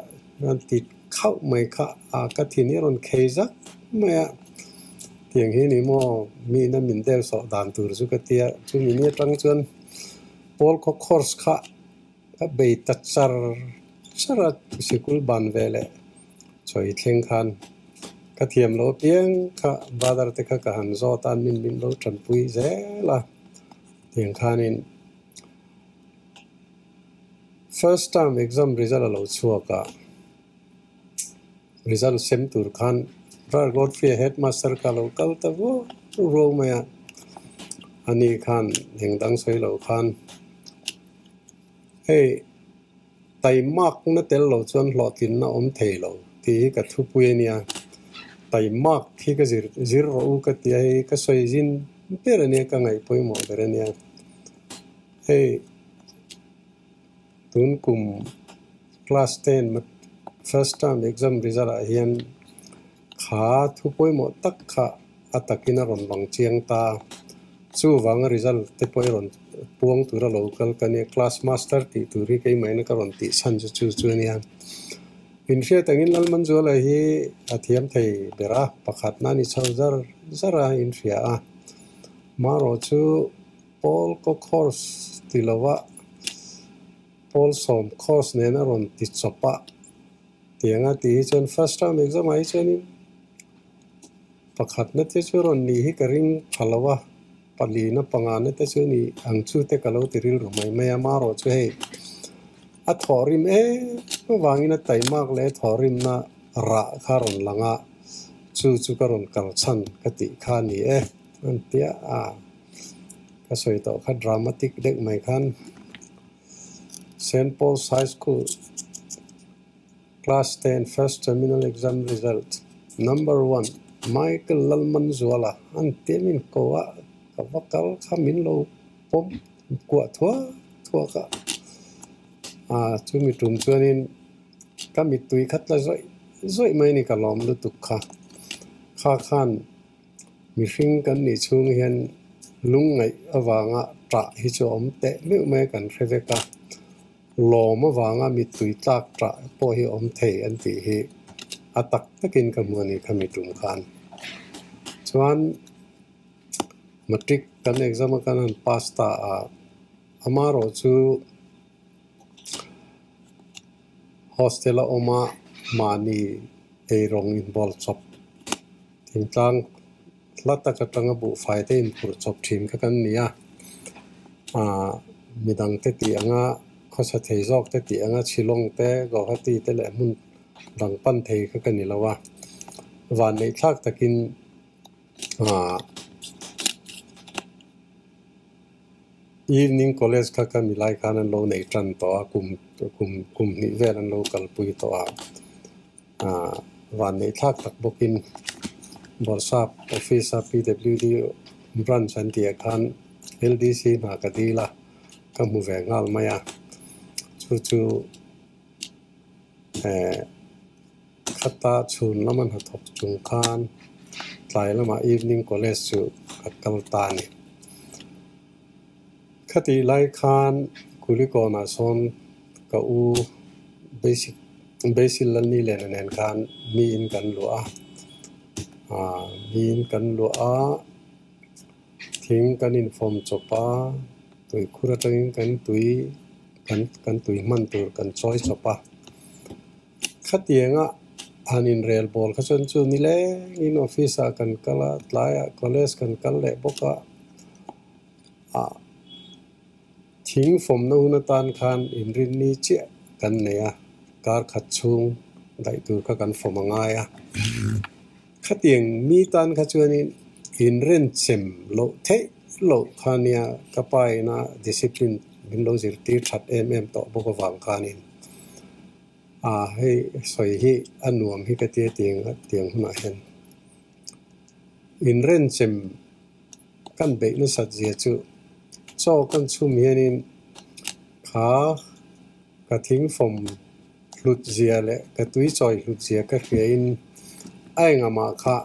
S1: an ti khauh mai kha a ka thin hi a rawn khei zak mai a. Tiang hi ni maw miin a min deu sawh dan tur chu ka tia chumi ni atang chuan pawl khaw course kha ka bei ta char char a sikul ban ve leh chawi thleng khan ka thiam loh apiang kha brother te kha ka han zawt a min min lo tanpui zel a tiang khanin First term exam result a lo chhuak a, result sem tur khan Brother Godfrey a headmaster kha a lo kal ta vuau vuau mai a, ani khan eng dang sawi lo khan hei taimakna tel lo chuan hlawhtlinna awm thei lo tih hi ka thupui a nia, taimak hi ka zir zir rawh u ka ti a, hei ka sawi zin ber a nia ka ngaih pawimawh ber a nia, hei. Tun kum class 10 first term exam result ah hian kha thu pawimawh tak kha a takin a rawn lang chiang ta. Chuvanga result te pawh i rawn puang tura lo kal ka nia, class master tih tur hi keimahina ka rawn tih chhan chu chu chu a nia. Inhriat angin Lalmanzuala hi a thiam thei ber a, pakhatna a ni chho zar zar a inhria a. Marawh chu Pawl kaw course ti lova pawl sawm course nena rawn ti chawp a tiang a tih hi chuan first term exam ah hi chuanin pakhatna te chu rawn nih hi ka ring pha lo a, palina pangana te chu ni ang chu te ka lo ti rilru mai mai a, marawh chu hei a thawhrim em avangin a taimak leh a thawhrimna rah kha a rawn lang a, chu chu ka rawn kal chhan ka tih kha a ni e an tia a. Ka sawi tawh kha dramatic deuh mai khan Saint Paul's High School Class 10 First Terminal Exam Result Number 1 Michael Lalmanzuala an tia min ko a ka va kal kha min lo pawm kuah thuak thuak a ah chumi tum chuanin ka mittui kha tla zawih zawih mai a ni ka lawm lutuk kha kha khan. Mihring kan nih chhung hian lungngaih avanga ṭah hi chu a awm teh meuh mai a kan hre vek a, lawm avanga mittui tlak ṭah pawh hi a awm thei an tih hi a tak takin ka hmu a ni kha mi tum khan. Chuan matric kan exam a kan han pass ta a, amaherawh chu hostel a awm a mahni eirawng inbawl chawp Thingtlang hla tak atanga buhfai te inphurh chawp thin kha kan ni a, aah midang te tih anga khawsa thei zawk te tih anga Shillong te, Guwahati te leh hmun dang pan thei kha ka ni lo a, vanneih thlak takin aah Evening College kha ka milai khan an lo nei tan tawh a, kum kum kum hnih vel an lo kalpui tawh a. Aah vanneih thlak tak bawkin Bawrhsap Office a PWD Branch an tih ah khan LDC hna ka dil a, ka hmu ve nghal mai a. Chu chu eh khata chhun lama hnathawk chung khan tlai lamah Evening College chu ka kal ta a ni. Khatih lai khan Kulikawnah sawn ka u basic Basil Lalnilena nen khan miin kan luah a, aah miin kan luah a, thing kan infawm chawp a, tuikhur atangin kan tui kan kan tui hman tur kan chawi chawp a. Khatianga han inrel bawl kha chuan chu nilengin office ah kan kal a, tlaiah college kan kal leh bawk a, ah thing fawmna hun atan khan inrinni chiah kan nei a, kar khat chhung daih tur kha kan fawm a ngai a. Khatiang mi tan kha chuanin inrenchem loh theih loh kha nia ka pa ina discipline min lo zirtir that em em tawh bawk avang khanin ah hei sawi hi a nuam hi ka tia tiang tiang hunah hian inrenchem Kan beih nasat zia chu chaw kan chhum hianin kha ka thingfawm hlut zia leh ka tui chawi hlut zia ka hriain a engah kha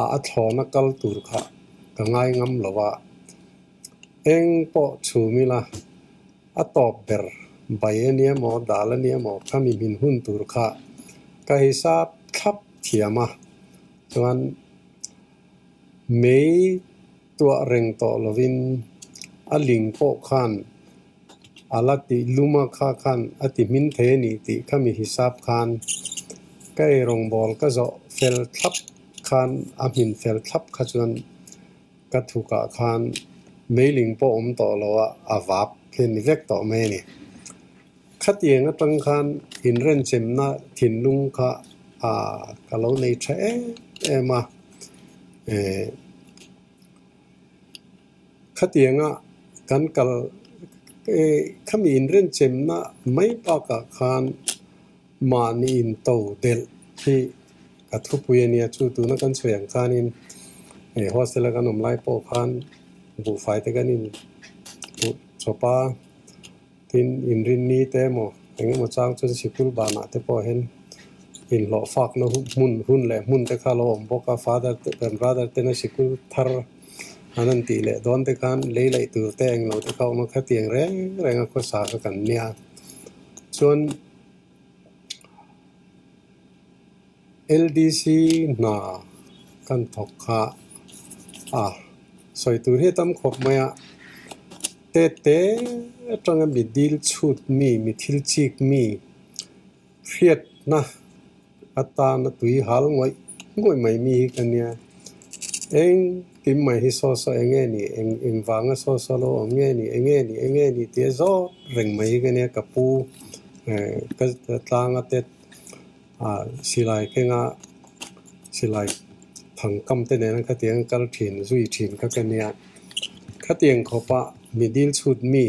S1: a a thlawna kal tur kha ka ngai ngam lo a, eng pawh chhum ila a tawp ber bai a nia maw dal a nia maw khami min hun tur kha ka hisap thlap thiam a, chuan mei tuah reng tawh lovin a ling pawh khan a la tih lum a kha khan a ti hmin thei a ni tih khami hisap khan ka eirawngbawl ka zawh fel thlap khan a hmin fel thlap kha chuan ka thukah khan meiling pawh awm tawh lo a, a vap hian ni vek tawh mai a ni. Khatiang atang khan inrenchemna thinlung kha ka lo nei tha em em a, khatianga kan kal khami inrenchemna mai bakah khan mahni into delh hi ka thupui a nia, chu tuna kan chhui ang khanin hostel a kan awm lai pawh khan buhfai te kan in chawp a, tin inrinni te emaw eng emaw chang chuan sikul banah te pawh hian inhlawh fakna hmun hun leh hmun te kha a lo awm bawk a, father te kan brother tena sikul thar an han tih leh dawn te khan lei laih tur te englo te kha a awm a, khatiang reng reng a khawsa kha kan nia. Chuan LDC hna kan thawk kha a sawi tur hi a tam khawp mai a, tet te atanga mi dil chhut mi, mi thil chik mi hriatna atana tui hal ngawih ngawih mai mi hi ka nia. Engkim mai hi saw saw eng nge ni, eng eng vanga saw saw lo awm nge ni, eng nge ni, eng nge ni tih a zawt reng mai hi ka nia. Ka pu ka tlanga te silai kenga silai thangkam te nena khatiang kal thin zui thin kha ka nia. Khatiang khawpa mi dil chhut mi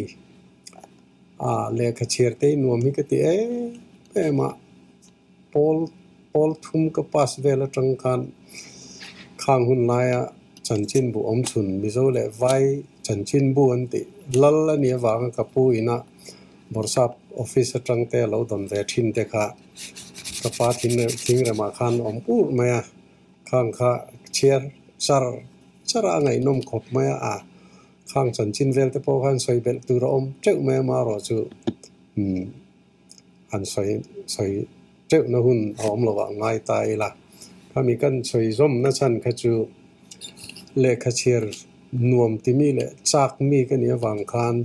S1: lehkha chhiar te hi nuam hi ka ti em em a, pawl pawl thum ka pass vel atang khan khang hun laia chanchinbu awm chhun Mizo leh Vai chanchinbu an tih lal a nih avanga ka pu ina Bawrhsap office atang te a lo dawn ve thin te kha ka pa thingremah khan awm urh mai a, khang kha chhiar char char a ngaihnawm khawp mai a, a khang chanchin vel te pawh khan sawi belh tur a awm teuh mai a, amaherawh chu umm han sawi sawi teuhna hun a awm lo ah ngai ta ila. Khami kan sawi zawmna chhan kha chu lehkha chhiar nuam timi leh chak mi ka nih avang khan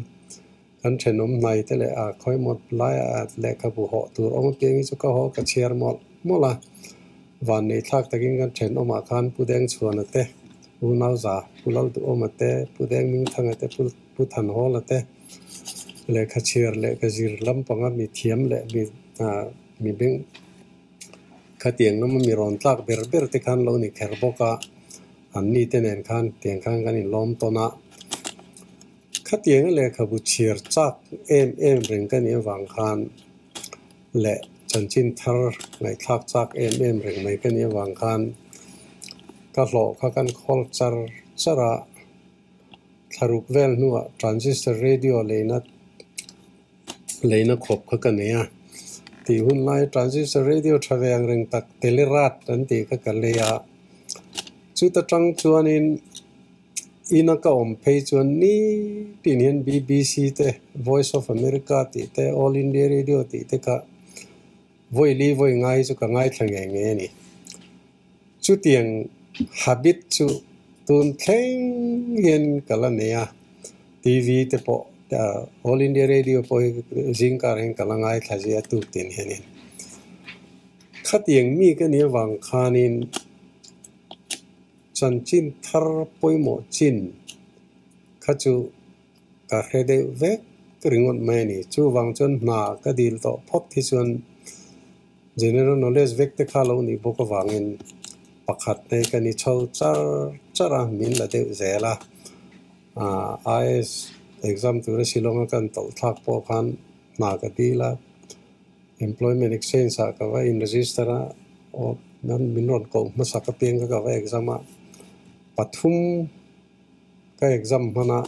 S1: Kan thenawm hnai te leh a khawimawt laia lehkhabu hawh tur awm apiang hi chu ka haw ka chhiar mawlh mawlh a. Vannei thlak takin kan thenawmah khan Pu Dengchhuana te, U Nauza, Pu Lalduhawma te, Pu Dengmingthanga te, Pu Thanhawla te lehkha chhiar lehkha zir lampanga mi thiam leh mi mi beng khatiang lama mi rawn tlak ber ber te khan lo ni kher bawk a, anni te nen khan tiang khan kan inlawm tawn a. Khatianga lehkhabu chhiar chak em em reng ka nih avang khan leh chanchin thar ngaihthlak chak em em reng mai ka nih avang khan ka hlawh kha kan khawl char char a, thlaruk vel hnuah transistor radio leina leina khawp kha ka nei a. Tih hun lai transistor radio tha ve ang reng tak telerat an tih kha ka lei a, chuta tang chuanin Ina ka awm phei chuan nitin hian BBC te, Voice of America tih te, All India Radio tih te kha vawi li vawi ngai chu ka ngaithla ngei ngei a ni. Chutiang habit chu tun thleng hian ka la nei a, TV te pawh All India Radio pawh hi zingkar hian ka la ngaithla zia tuk tin hianin. Khatiang mi ka nih avang khanin Chanchin thar pawimawh chin kha chu ka hre deuh vek ringawt mai a ni. Chuvang chuan hna ka dil tawh phawt hi chuan General Knowledge vek te kha lo nih bawk avangin pakhat nei ka ni chho char char a, min la deuh zel a. IAS exam tura Shillong-a kan tawlh thlak pawh khan hna ka dil a. Employment Exchange ah ka va in register a, aw nan min rawn koh hmasak apiang kha ka va exam a, pathum ka exam hman a,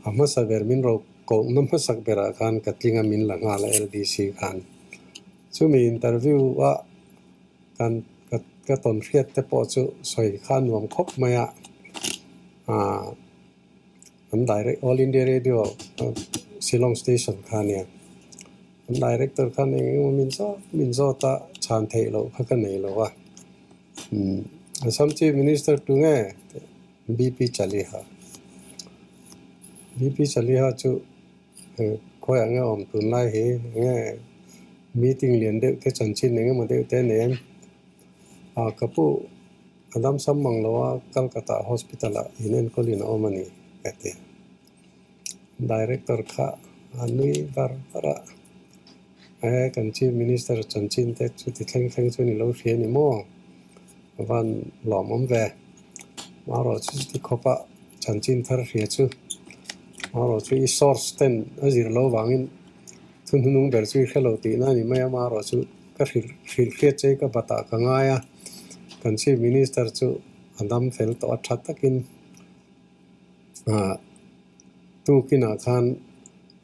S1: a hmasa ber min ro Kohna hmasak berah khan ka tling a min la nghal a LDC khan. Chumi interview a kan ka tawn hriat te pawh chu sawi kha a nuam khawp mai a. Aaa an direct All India Radio Shillong Station kha a nia. An director khan eng emaw min zawt min zawt a chhan theih loh kha ka nei lo a. Umm Assam Chief Minister tu nge? BP Chaliha. BP Chaliha chu khawiah nge awm tunlai hi enge meeting lian deuh te chanchin eng emaw deuh te a nei em? Ah ka pu a dam sam mang lo a Calcutta hospital ah in enkawl in a awm a ni ka ti. Director kha a nui var var a, He kan Chief Minister chanchin te chuti thleng thleng chu ni lo hria ni maw? A van lawmawm ve. Marawh chu chuti khawp a chanchin thar hria chu marawh chu i source ten a zir lo vangin thu hnunung ber chu i hre lo tihna a ni mai a, marawh chu ka hrilh hrilh hriat che hi ka batah ka ngai a, kan Chief Minister chu a dam fel tawh a tha takin ah tukinah khan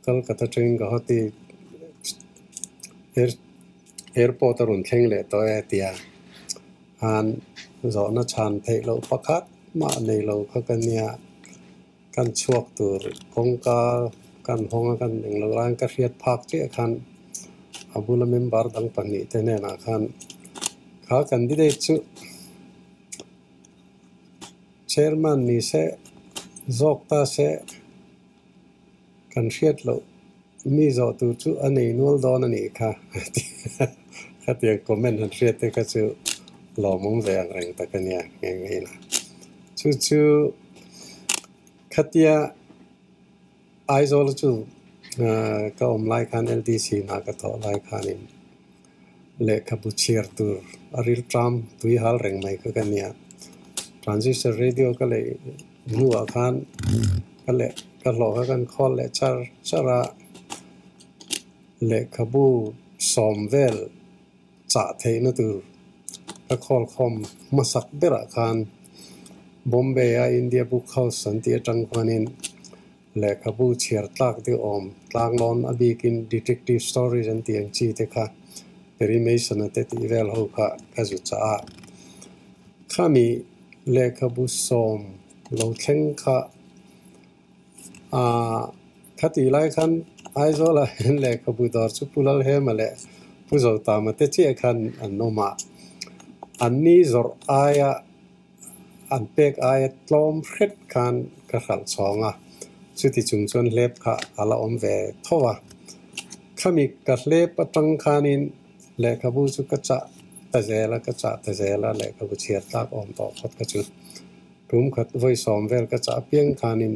S1: Calcutta atangin Guwahati airport a rawn thleng leh tawh e tia an zawhna chhan theih loh pakhat mah nei lo kha ka nia kan chhuak tur kawngka kan hawng a kan englo laiin ka hriat phak chiah khan a bula member dang pahnih te hnenah khan kha candidate chu Chairman ni se zawk ta se kan hriat loh mi zawh tur chu a nei nual dawn a nih kha khatiang comment han hriat te kha chu lawmawm ve ang reng tak a nia nghe nghe ila. Chu chu khatia Aizawl chu ka awm lai khan LDC hna ka thawh lai khanin lehkhabu chhiar tur a rilṭam tui hal reng mai kha ka nia. Transistor radio ka lei hnuah khan ka leh ka hlawh kha kan khawl leh char char a, lehkhabu sawm vel chah theihna tur ka khawl khawm hmasak berah khan Bombay a India Book House an tih atang khuanin lehkhabu chhiar tlak deuh awm tlanglawn a bikin detective stories an tih ang chi te kha Perry Mason a te tih vel ho kha ka zu chah a. Khami lehkhabu sawm lo thleng kha Aaa, khatih lai khan Aizawlah hian lehkhabu dawr chu Pu Lalhema leh Pu Zotama te chiah khan an awm a, anni zawrh aia an pek aia tlawm hret khan ka hralh chhawng a, chuti chung chuan hlep kha a la awm ve tho a. Khami ka hlep atang khanin lehkhabu chu ka chah ta zel a, ka chah ta zel a, lehkhabu chhiar tlak awm tawh phawt kha chu. Tum khat vawi sawm vel ka chah apiang khanin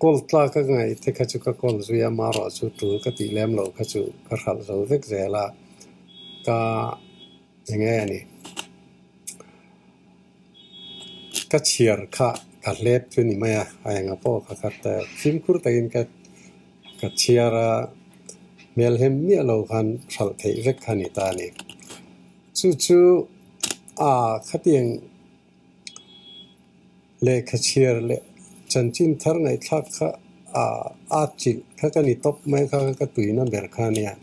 S1: kawl tlak a ngaih te kha chu ka kawl zui a, marawh chu tul ka tih lem loh kha chu ka hralh zo vek zel a, ka eng nge a ni. Ka chhiar kha ka hlep chu ni mai a, a enga pawh kha kha ta fimkhur takin ka ka chhiar a, hmelhem miah lo khan hralh theih vek kha a ni ta a ni. Chu chu a khatiang lehkha chhiar leh chanchin thar ngaihthlak kha a at chilh kha ka ni tawp mai kha ka tuina ber kha a nia.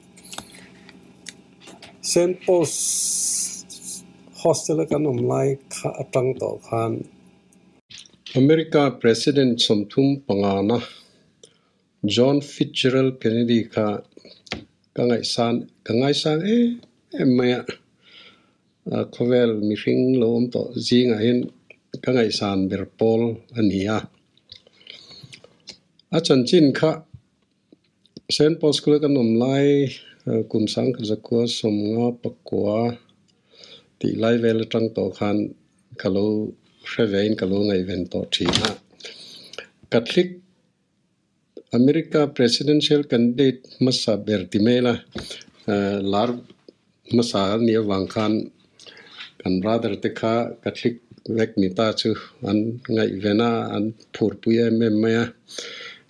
S1: Saint Paul's Hostel a kan awm lai kha atang tawh khan. America President 35 na John Fitzgerald Kennedy kha ka ngaihsan ka ngaisang em em mai a, khawvel mihring lo awm tawh zingah hian ka ngaihsan ber pawl a ni a. A chanchin kha Saint Paul School a kan awm lai kum sangkhat zakua 59 tih lai vel atang tawh khan ka lo hre vein ka lo ngaihven tawh thin a. Catholic America Presidential candidate hmasa ber ti mai ila, lar hmasa a nih avang khan kan brother te kha Catholic vek ni ta chu an ngaihven a, an phurpui em em mai a.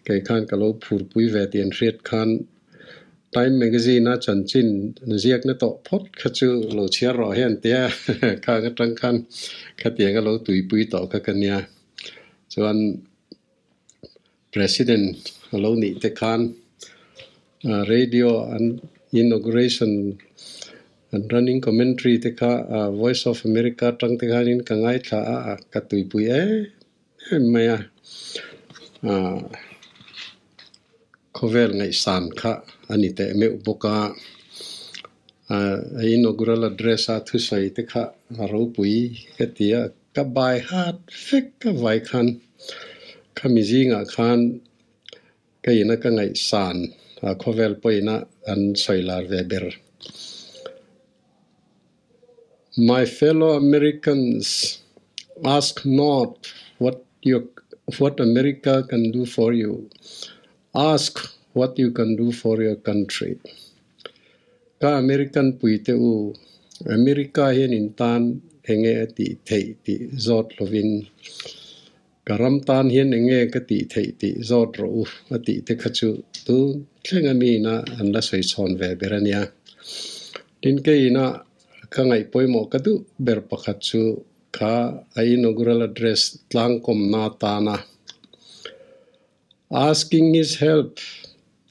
S1: Kei khan ka lo phurpui ve tih an hriat khan Time magazine a chanchin ziakna tawh phawt kha chu lo chhiar rawh hian tia khang atang khan khatiang a lo tuipui tawh kha ka nia. Chuan President a lo nih te khan radio an inauguration an running commentary te kha Voice of America atang te khanin ka ngaithla a, ka tuipui em em mai a. Khawvel ngaihsan kha a ni teh meuh bawk a, a inaugural address a thusawi te kha a ropui ka ti a, ka bai hat vek ka vai khan khami zingah khan ka ina ka ngaihsan khawvel pawhina an sawi lar ve ber. My fellow Americans, ask not what your what America can do for you, ask what you can do for your country. Ka American puite u, America hian in tan enge a tih theih tih zawt lovin ka ram tan hian enge ka tih theih tih zawt rawh u a tih te kha chu tun thleng a mi ina an la sawi chhawn ve ber a nia. Tin keiina ka ngaih pawimawh ka duh ber pakhat chu kha a inaugural address tlangkawmna atana asking his help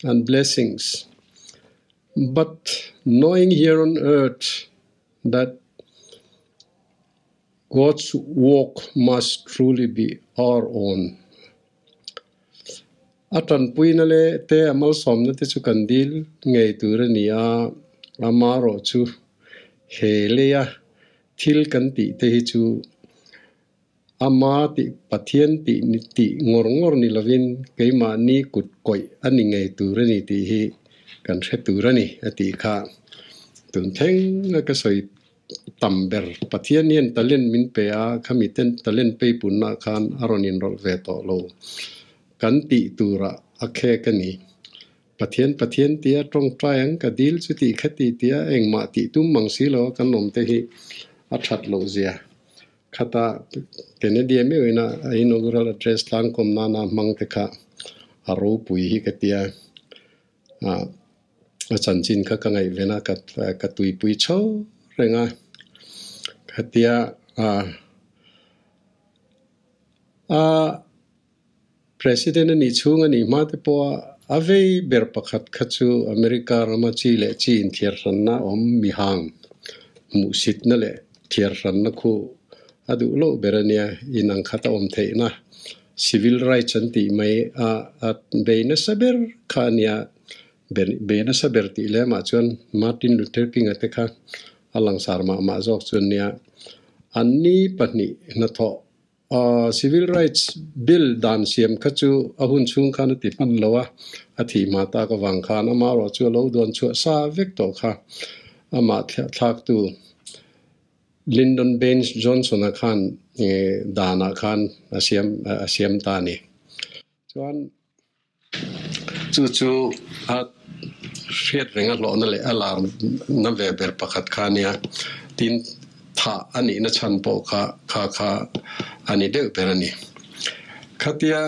S1: and blessings but knowing here on earth that God's work must truly be our own. A tanpuina leh te a malsawmna te chu kan dil ngei tur a ni a, amarawh chu he leia thil kan tih te hi chu ama tih Pathian tih tih ngawr ngawr ni lovin keimahni kut kawih a ni ngei tur a ni tih hi kan hre tur a ni a tih kha. Tun thleng a ka sawi tam ber Pathian hian talent min pe a, khami ten talent peipunna khan a rawn inrawlh ve tawh lo. Kan tih turah a khek a ni. Pathian Pathian tia tawngtai ang ka dil chu tih kha ti tia engmah tih tum mang si lo a kan awm te hi a that loh zia. Khata Kennedy a meuhin a inaugural address tlangkawm nana hmang te kha a ropui hi ka tia. A chanchin kha ka ngaihven a, ka tuipui chho reng a. Khatia a President a nih chhung a nih hma te pawh a a vei ber pakhat kha chu America rama chi leh chi inthiarhranna awm mihang hmuhsitna leh thiarhranna khu a duh loh ber a nia, inang khat a awm theihna civil rights an tih mai a a bei nasa ber kha a nia, bei nasa ber tih lemah chuan Martin Luther King-a te kha a langsar mah mah zawk chu a nia, anni pahnih hnathawh Civil Rights Bill dan siam kha chu a hun chhung khan a ti hman lo a, a thih hma tak avang khan amaherawh chu a lo duan chhuah sa vek tawh kha. Amah thlaktu Lyndon Baines Johnson-a khan danah khan a siam a siam ta a ni. Chuan chu chu a hriat reng a hlawhna leh a larna ve ber pakhat kha a nia. Tin, thah a nihna chhan pawh kha kha kha a ni deuh ber a ni. Khatia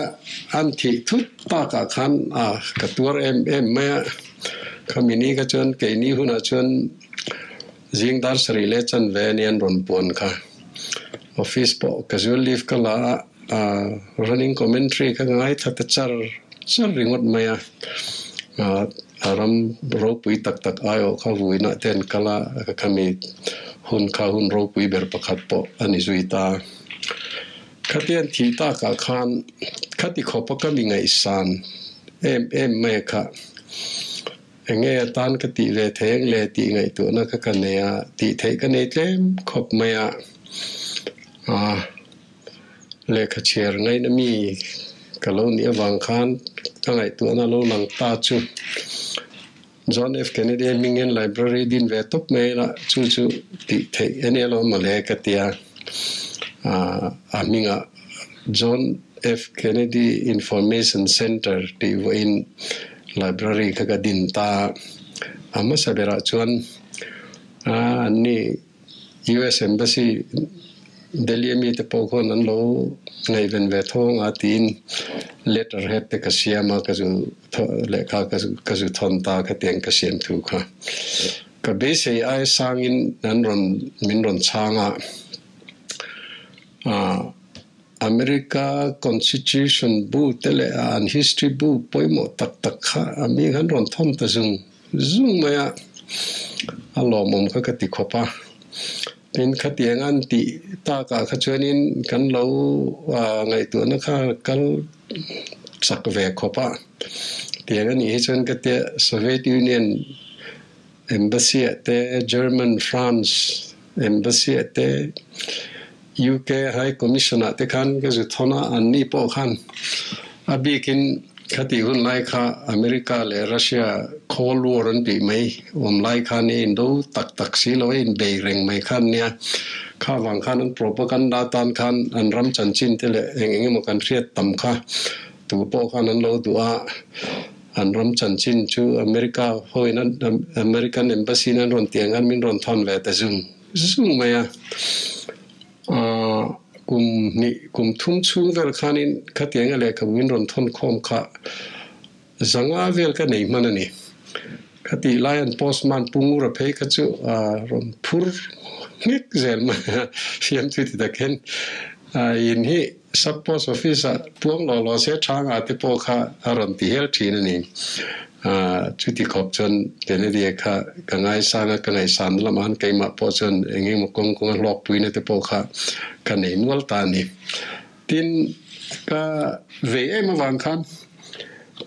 S1: an thih thut takah khan a ka tuar em em mai a. Khami ni kha chuan keini hunah chuan zing dar sarih leh chanve a nia an rawn puan kha. Office pawh casual leave ka la a. Running commentary kha ngaithla ta char char ringawt mai a, a ram ropui tak tak aiawh kha vuinah te an kal a, khami hun kha hun ropui ber pakhat pawh a ni zui ta. Khatian thih takah khan khati khawpa ka mi ngaihsan em em mai kha enge atan ka tih ve thei ang le tih ngaihtuahna kha ka nei a, tih theih ka nei tlem khawp mai a. Lehkha chhiar ngaihna mi ka lo nih avang khan ka ngaihtuahna lo lang ta chu John F. Kennedy a hming hian library din ve tawp mai ila chu chu tih theih a nia lo mawle ka ti a. A hmingah John F. Kennedy Information Center tih vawiin library kha ka din ta a. A hmasa berah chuan anni US Embassy Delhi a mite pawh khawn an lo ngaihven ve thawng a tiin letter head te ka siam a ka zu lehkha ka zu thawn ta kha tiang ka siam thu kha ka beisei ai sangin an rawn min rawn chhang a. America Constitution bu te leh an history bu pawimawh tak tak kha a mi khan rawn thawn ta zung zung mai a, a lawmawm kha ka ti khawp a. Tin, khatiang an tih takah kha chuanin kan lo ngaihtuahna kha kal chak ve khawp a. Tiang a nih hi chuan ka tia Soviet Union Embassy ah te, German, France Embassy ah te, UK High Commission ah te khan ka zu thawn a, anni pawh khan a bikin khatih hun lai kha America leh Russia Cold War an tih mai awm lai khan i indo tak tak si lo a inbei reng mai khan nia. Kha vang khan an propaganda tan khan an ram chanchin te leh eng eng emaw kan hriat tam kha tu pawh khan an lo duh a. An ram chanchin chu America hoin American Embassy in an rawn tih ang khan min rawn thawn ve ta zung zung mai a. Kum hnih kum thum chhung vel khanin khatianga lehkhabu min rawn thawn khawm kha zanga vel ka nei hman a ni. Khatih lai an postman Pu Ngura phei kha chu rawn phur nghek zel mai a, fiamthu ti tak hian in hi Sub Post Office ah puang lawh lawh se tha nga te pawh kha a rawn ti hel thin a ni. Chuti khawp chuan Kennedy-a kha ka ngaisang a, ka ngaihsan lamah khan keimah pawh chuan eng eng emaw kawng kawnga hlawkpuina te pawh kha ka nei nual ta a ni. Tin, ka vei em avang khan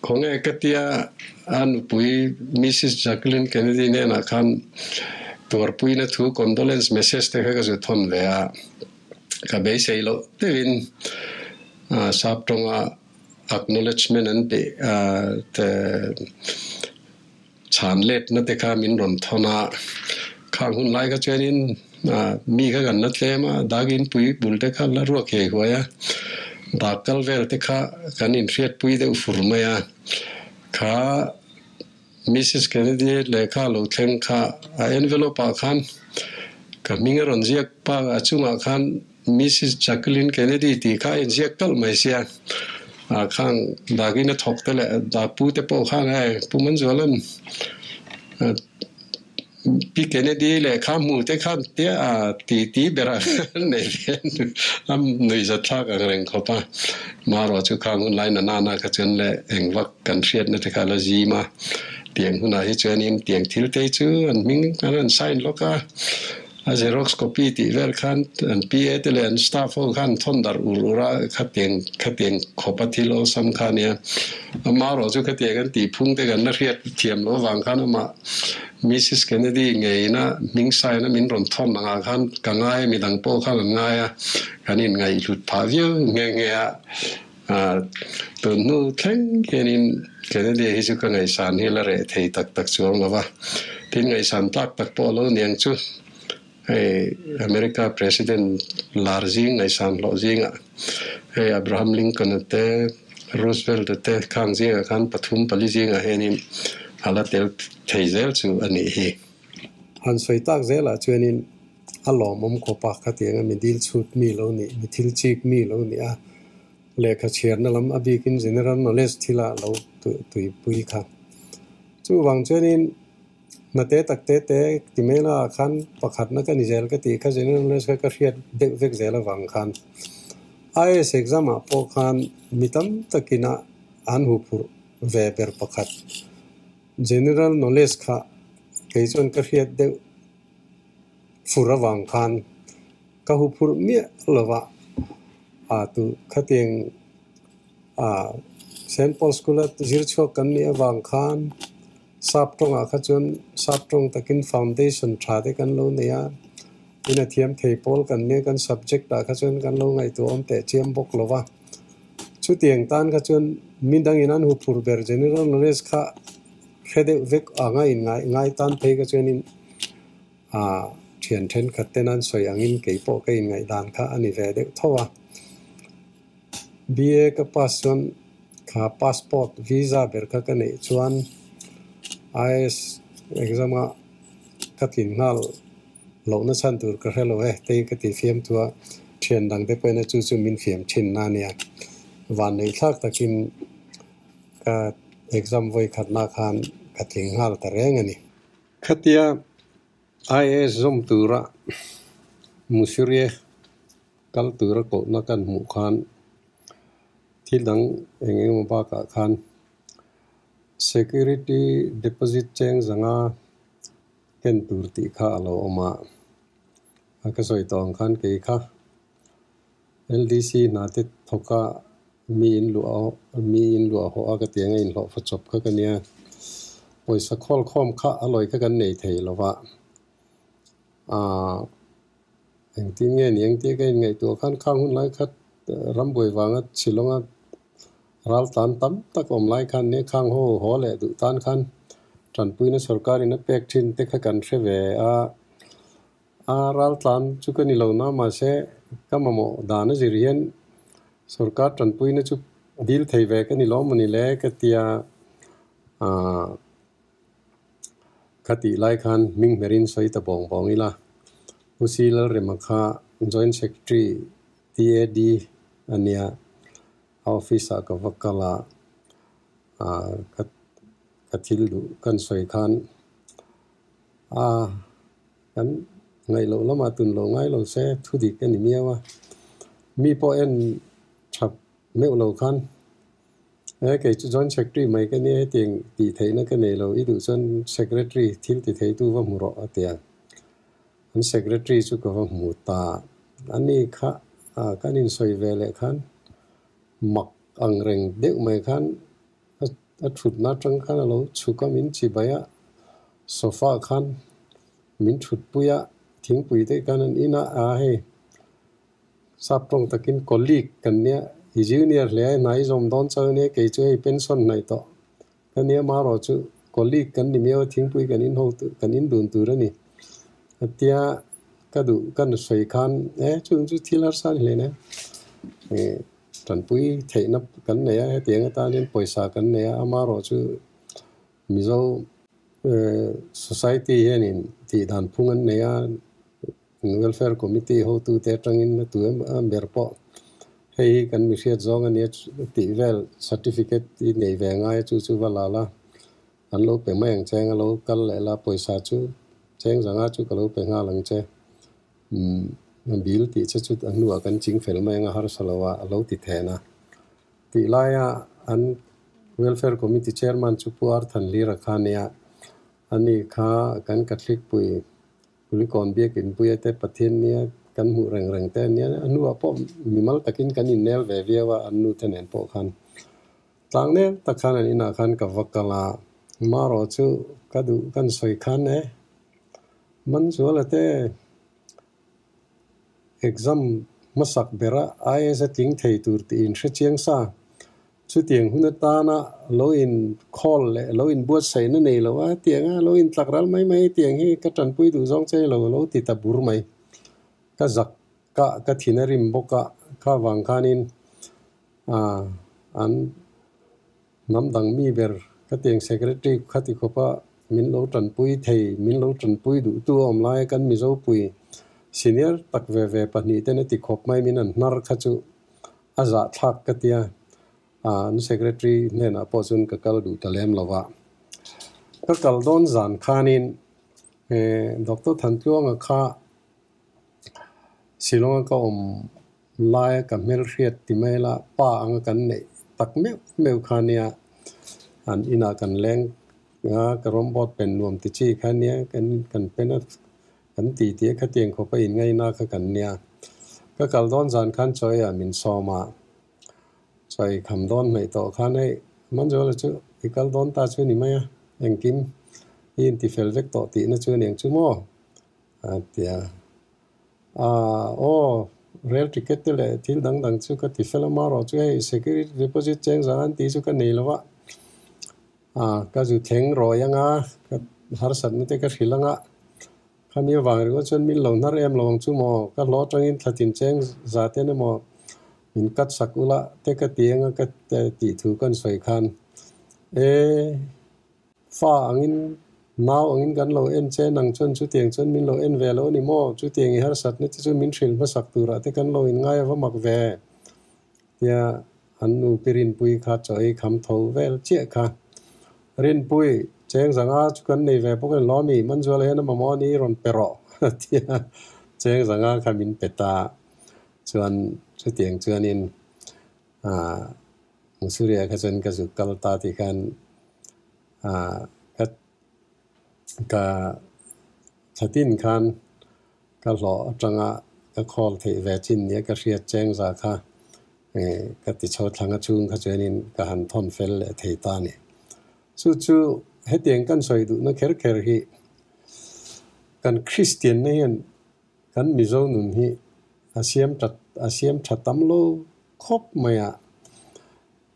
S1: khawnge ka tia a nupui Missus Jacqueline Kennedy hnenah khan tuarpuina thu condolence message te kha ka zu thawn ve a. Ka beisei loh deuhin sap tawnga acknowledgement an tih te chhan letna te kha min rawn thawn a, khang hun lai kha chuanin mi kha kan la tlem a, dak inpui bul te kha la ruak hei huai a, dak kal vel te kha kan inhriatpui deuh fur mai a, kha Missus Kennedy lehkha lo thleng kha a envelope ah khan ka hming a rawn ziak pa a chungah khan Missus Jacqueline Kennedy tih kha a inziak talh mai sia. Ah khang dakin a thawk te leh dak pu te pawh khan hei Pu Manzuala'n Pi Kennedy lehkha hmu te khan tia a ti ti ber a nei ve a nuihzat thlak ang reng khawp a. Marawh chu khang hun lai na nana kha chuan le eng vak Kan hriatna te kha la zim a, tiang hunah hi chuanin tiang thil te chu an hming an rawn sign lawk a, a xerox copy tih vel khan an PA te leh an staff ho khan thawn darh ur ur a, khatiang khatiang khawpa thil awlsam kha a nia. Amaherawh chu khatiang an tih phung te kan la hriat thiam loh avang khan amah Missus Kennedy ngeina hming sign a min rawn thawn angah khan ka ngai a, midang pawh khan an ngai a, kan inngaihhlut phah viau nghe nghe a. Tun hnu thleng hianin Kennedy hi chu ka ngaihsan hi la reh thei tak tak chuang lo va, tin ngaihsan tlak tak pawh a lo niang chu hei America President lar zing ngaihsan hlawh zingah hei Abraham Lincoln-a te Roosevelt-a te khang zingah khan pathum pali zingah hianin a la tel thei zel chu a nih hi.
S2: Han sawi tak zelah chuanin a lawmawm khawp a, khatianga mi dil chhut mi lo nih, mi thil chik mi lo nih a, lehkha chhiarna lam a bikin general knowledge thila lo tuipui kha. Chuvang chuanin hna te tak te te ti mai la ah khan pakhatna ka ni zel ka tih kha general knowledge kha ka hriat deuh vek zel avang khan IAS exam ah pawh khan mi tam takina an huphurh ve ber pakhat general knowledge kha kei chuan ka hriat deuh fur avang khan ka hu phurh miah lova a tu khatiang a Saint Paul School a zir chhuak kan nih avang khan sap tawngah kha chuan sap tawng takin foundation tha te kan lo nei a, in a thiam thei pawl kan nia kan subject ah kha chuan kan lo ngaihtuah awm teh chiam bawk lova. Chutiang tan kha chuan mi dangin an hu phur ber general knowledge kha hre deuh vek anga inngai ngai tan phei kha chuanin A thian thenkhat ten an sawi angin kei pawh ka inngaihdan kha a ni ve deuh tho a. BA ka pass chuan kha passport visa ber kha ka neih chuan IAS exam a ka tlin nghal lohna chhan tur ka hre lo e tei ka ti fiam thu a, thian dang te pawhin a chu chu min fiam thin na nia. Vanneih thlak takin ka exam vawi khatna khan ka tling nghal ta reng a ni.
S1: Khatia IAS zawm tura Mussoorie Kal tura kohna kan hmuh khan thil dang eng eng emaw bakah khan security deposit cheng zanga ken tur tih kha a lo awm a. A ka sawi tawh ang khan kei kha LDC hna te thawk a mi in luah mi in luah hawh a ka ti ang a inhlawh fa chawp kha ka nia. Pawisa khawl khawm kha a lawi kha kan nei thei lo va. Aaa engtin nge ni engtia ka inngaihtuah khan khang hun lai khat rambuai vanga Shillong-a ral tan tam tak awm lai khan nia khang ho haw leh duh tan khan tanpuina sorkarin a pek thin te kha kan hre ve a. A ral tlan chu ka ni lo na mahse ka mamawh dan a zir hian sorkar tanpuina chu dil thei ve ka ni lo mawni le ka tia aaa. Kha tih lai khan hming hmerin sawi ta bawng bawng ila, Pu Si Lalrema kha Joint Secretary TAD a nia, a office ah ka va kal a, ka ka thil duh kan sawi khan a kan ngaih loh lamah tun lo ngai lo se thu dik a ni miau a, mi pawh en tha meuh lo khan He kei chu Joint Secretary mai ka nia hetiang tih theihna ka nei lo, i duh chuan Secretary thil ti theitu va hmu rawh a ti a. An Secretary chu ka va hmu ta. Ani kha kan insawi ve leh khan mak ang reng deuh mai khan a thutna atang khan a lo chhuk a, min chibai a, sofa khan min thutpui a, thingpui te khan an in a, a hei Sap tawng takin colleague kan nia, i junior hle a, hna i zawm dawn chauh ania, kei chu hei pension hnaih tawh ka nia, marawh chu colleague kan ni miau a, thingpui kan in ho tur, kan in dun tur a ni. Atia ka duh ka nu sawi khan e chung chu thil harsa a ni hle nen tanpui theihna kan nei a, hetiang atanin pawisa kan nei a, amarawh chu Mizo society hianin tihdan phung an nei a, Welfare Committee hotute atangin a tu em a ber pawh hei hi kan mi hriat zawng a nia tih vel certificate i nei ve ngai a chu chu va la la an lo pe mai ang che a lo kal leh la pawisa chu cheng zanga chu ka lo pe nghal ang che umm bill tih che chu a hnuah kan ching fel mai ang a harsa lo a a lo ti then a tih laia an Welfare Committee Chairman chu Pu Arthanlira kha nia ani kha kan Catholic pui Kulikawn biakin puia te Pathian nia kan hmuh reng reng te ania, a hnuah pawh mimal takin kan innel ve viau a, an nu te nen pawh khan tlang nel tak khan an inah khan ka va kal a, marawh chu ka duh kan sawi khan e, Manzuala te exam hmasak bera IAS a tling thei tur tih inhre chiang sa. Chutiang hun atana lo inkhawl leh lo inbuatsaihna nei lo a, tiang a lo intlak ral mai mai tiang hi ka tanpui duh zawng che lo lo ti ta bur mai. Ka zak ka ka thin a rim bawk a, kha vang khanin ah an hnam dang mi ber ka tiang secretary kha ti khawp a min lo tanpui thei, min lo tanpui duhtu a awm lai a kan Mizopui senior tak ve ve pahnih ten a ti khawp mai min an hnar kha chu A zahthlak ka tia, an secretary hnenah pawh chuan ka kal duh ta lem lo va. Ka kal dawn zan khanin Doctor Thantluanga kha Shillong-a ka awm laia ka hmelhriat ti mai la, pa anga kan neih tak meuh meuh kha nia, an inah kan leng a, ka rawmbawt pen nuam ti chi kha nia, kan pen a. Kan tih tih a khatiang khawp a inngaihna kha kan nia. Ka kal dawn zan khan chawi ah min sawm a, chawi kham dawn hnaih tawh khan hei Manzuala chu i kal dawn ta chu a ni mai a, engkim i inti fel vek tawh tihna chu a ni ang chu maw? a ti a. Aaa aw, rail ticket te leh thil dang dang chu ka ti fel a, marawh chu hei security deposit cheng zang an tih chu ka nei lo va, aaa ka zu thleng rawi anga ka harsatna te ka hrilh anga, Khami avang ringawt chuan min lo hnar em lo ang chu maw? Ka hlawh atangin thla tin cheng za ten emaw min cut sak ula te ka ti anga ka tih thu kan sawi khan e fa angin nau angin kan lo en che nang chuan chutiang chuan min lo en ve lo a ni maw? Chutiang i harsatna te chu min hrilh hmasak turah te kan lo inngai a va mak ve tia an nu pi Rinpui kha chaw ei kham tho vel chiah kha. Rinpui, cheng zanga chu kan nei ve bawk a ni lawmi, Manzuala hian a mamawh a ni rawn pe rawh tia cheng zanga kha min pe ta. Chuan chutiang chuanin ah Mussoorie ah kha chuan ka zuk kal ta tih khan ah ka ka thatin khan ka hlawh atanga ka khawl theih ve chin nia ka hriat cheng za kha ka ti chho thlang a chhung kha chuanin ka han thawn fel leh thei ta a ni. Chu chu hetiang kan sawi duhna kher kher hi kan Kristian na hian kan Mizo nun hi a siam that a siam tha tam lo khawp mai a.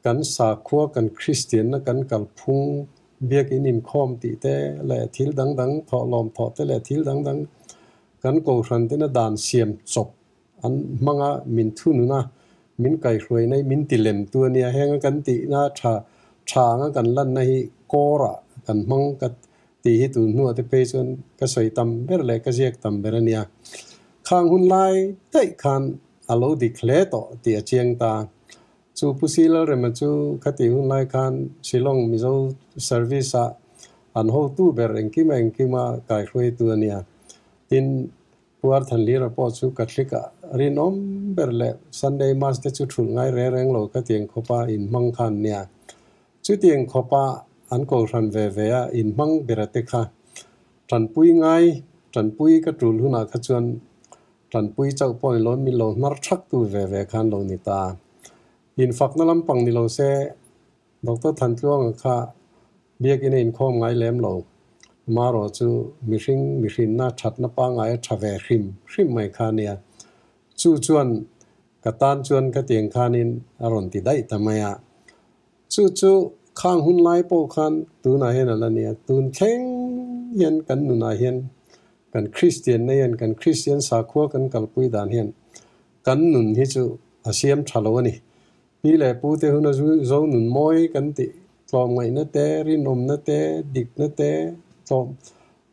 S1: Kan sakhua kan Kristian na kan kalphung biakin inkhawm tih te leh thil dang dang thawhlawm thawh te leh thil dang dang kan kohhran tena dan siam chawp an hmang a, min thunun a, min kaihhruaina hi min ti lem tu a nia. Heng a kan tihna tha tha anga kan lanna hi kawrah kan hmang ka tih hi tun hnuah te phei chuan ka sawi tam ber leh ka ziak tam ber a nia. Khang hun lai daih khan a lo dik hle tawh tih a chiang ta. Chu Pu Si Lalrema chu khatih hun lai khan Shillong Mizo Service ah an hotu ber engkima engkima kaihruaitu a nia. Tin, Pu Arthanlira pawh chu Catholic ah rinawm ber leh Sunday Mass te chu thulh ngai reng reng lo khatiang khawpa inhmang khan nia. Chutiang khawpa an kohhran ve ve a inhmang bera te kha tanpui ngai, tanpui ka tul hunah kha chuan Tanpui chauh pawh ni lo, min lo hnar thak tu ve ve khan lo ni ta. Infakna lampang ni lo se, Doctor Thantluanga kha biakin a inkhawm ngai lem lo. Marawh chu mihring mihrinna thatna pangngai a tha ve hrim hrim mai kha a nia. Chu chuan ka tan chuan khatiang khanin a rawn ti daih ta mai a. Chu chu khang hun lai pawh khan tunah hian a la nia. Tun thleng hian kan nunah hian kan Kristian na hian kan Kristian sakhua kan kalpui dan hian kan nun hi chu a siam tha lo a ni. Pi leh pu te huna zo nun mawi kan tih tlawmngaihna te, rinawmna te, dikna te, tlawm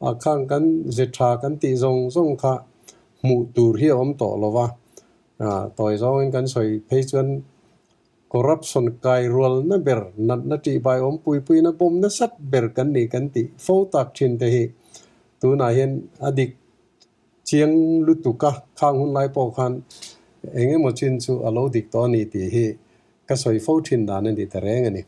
S1: ah khang kan ze tha kan tih zawng zawng kha hmuh tur hi a awm tawh lo va. Tawi zawngin kan sawi phei chuan Corruption kai rualna ber, natna tihbai awm puipuina bawm nasat ber kan ni kan tih fo tak thin te hi tunah hian a dik chiang lutuk a, khang hun lai pawh khan eng emaw chin chu a lo dik tawh a ni tih hi ka sawi fo thin dan a ni ta reng a ni.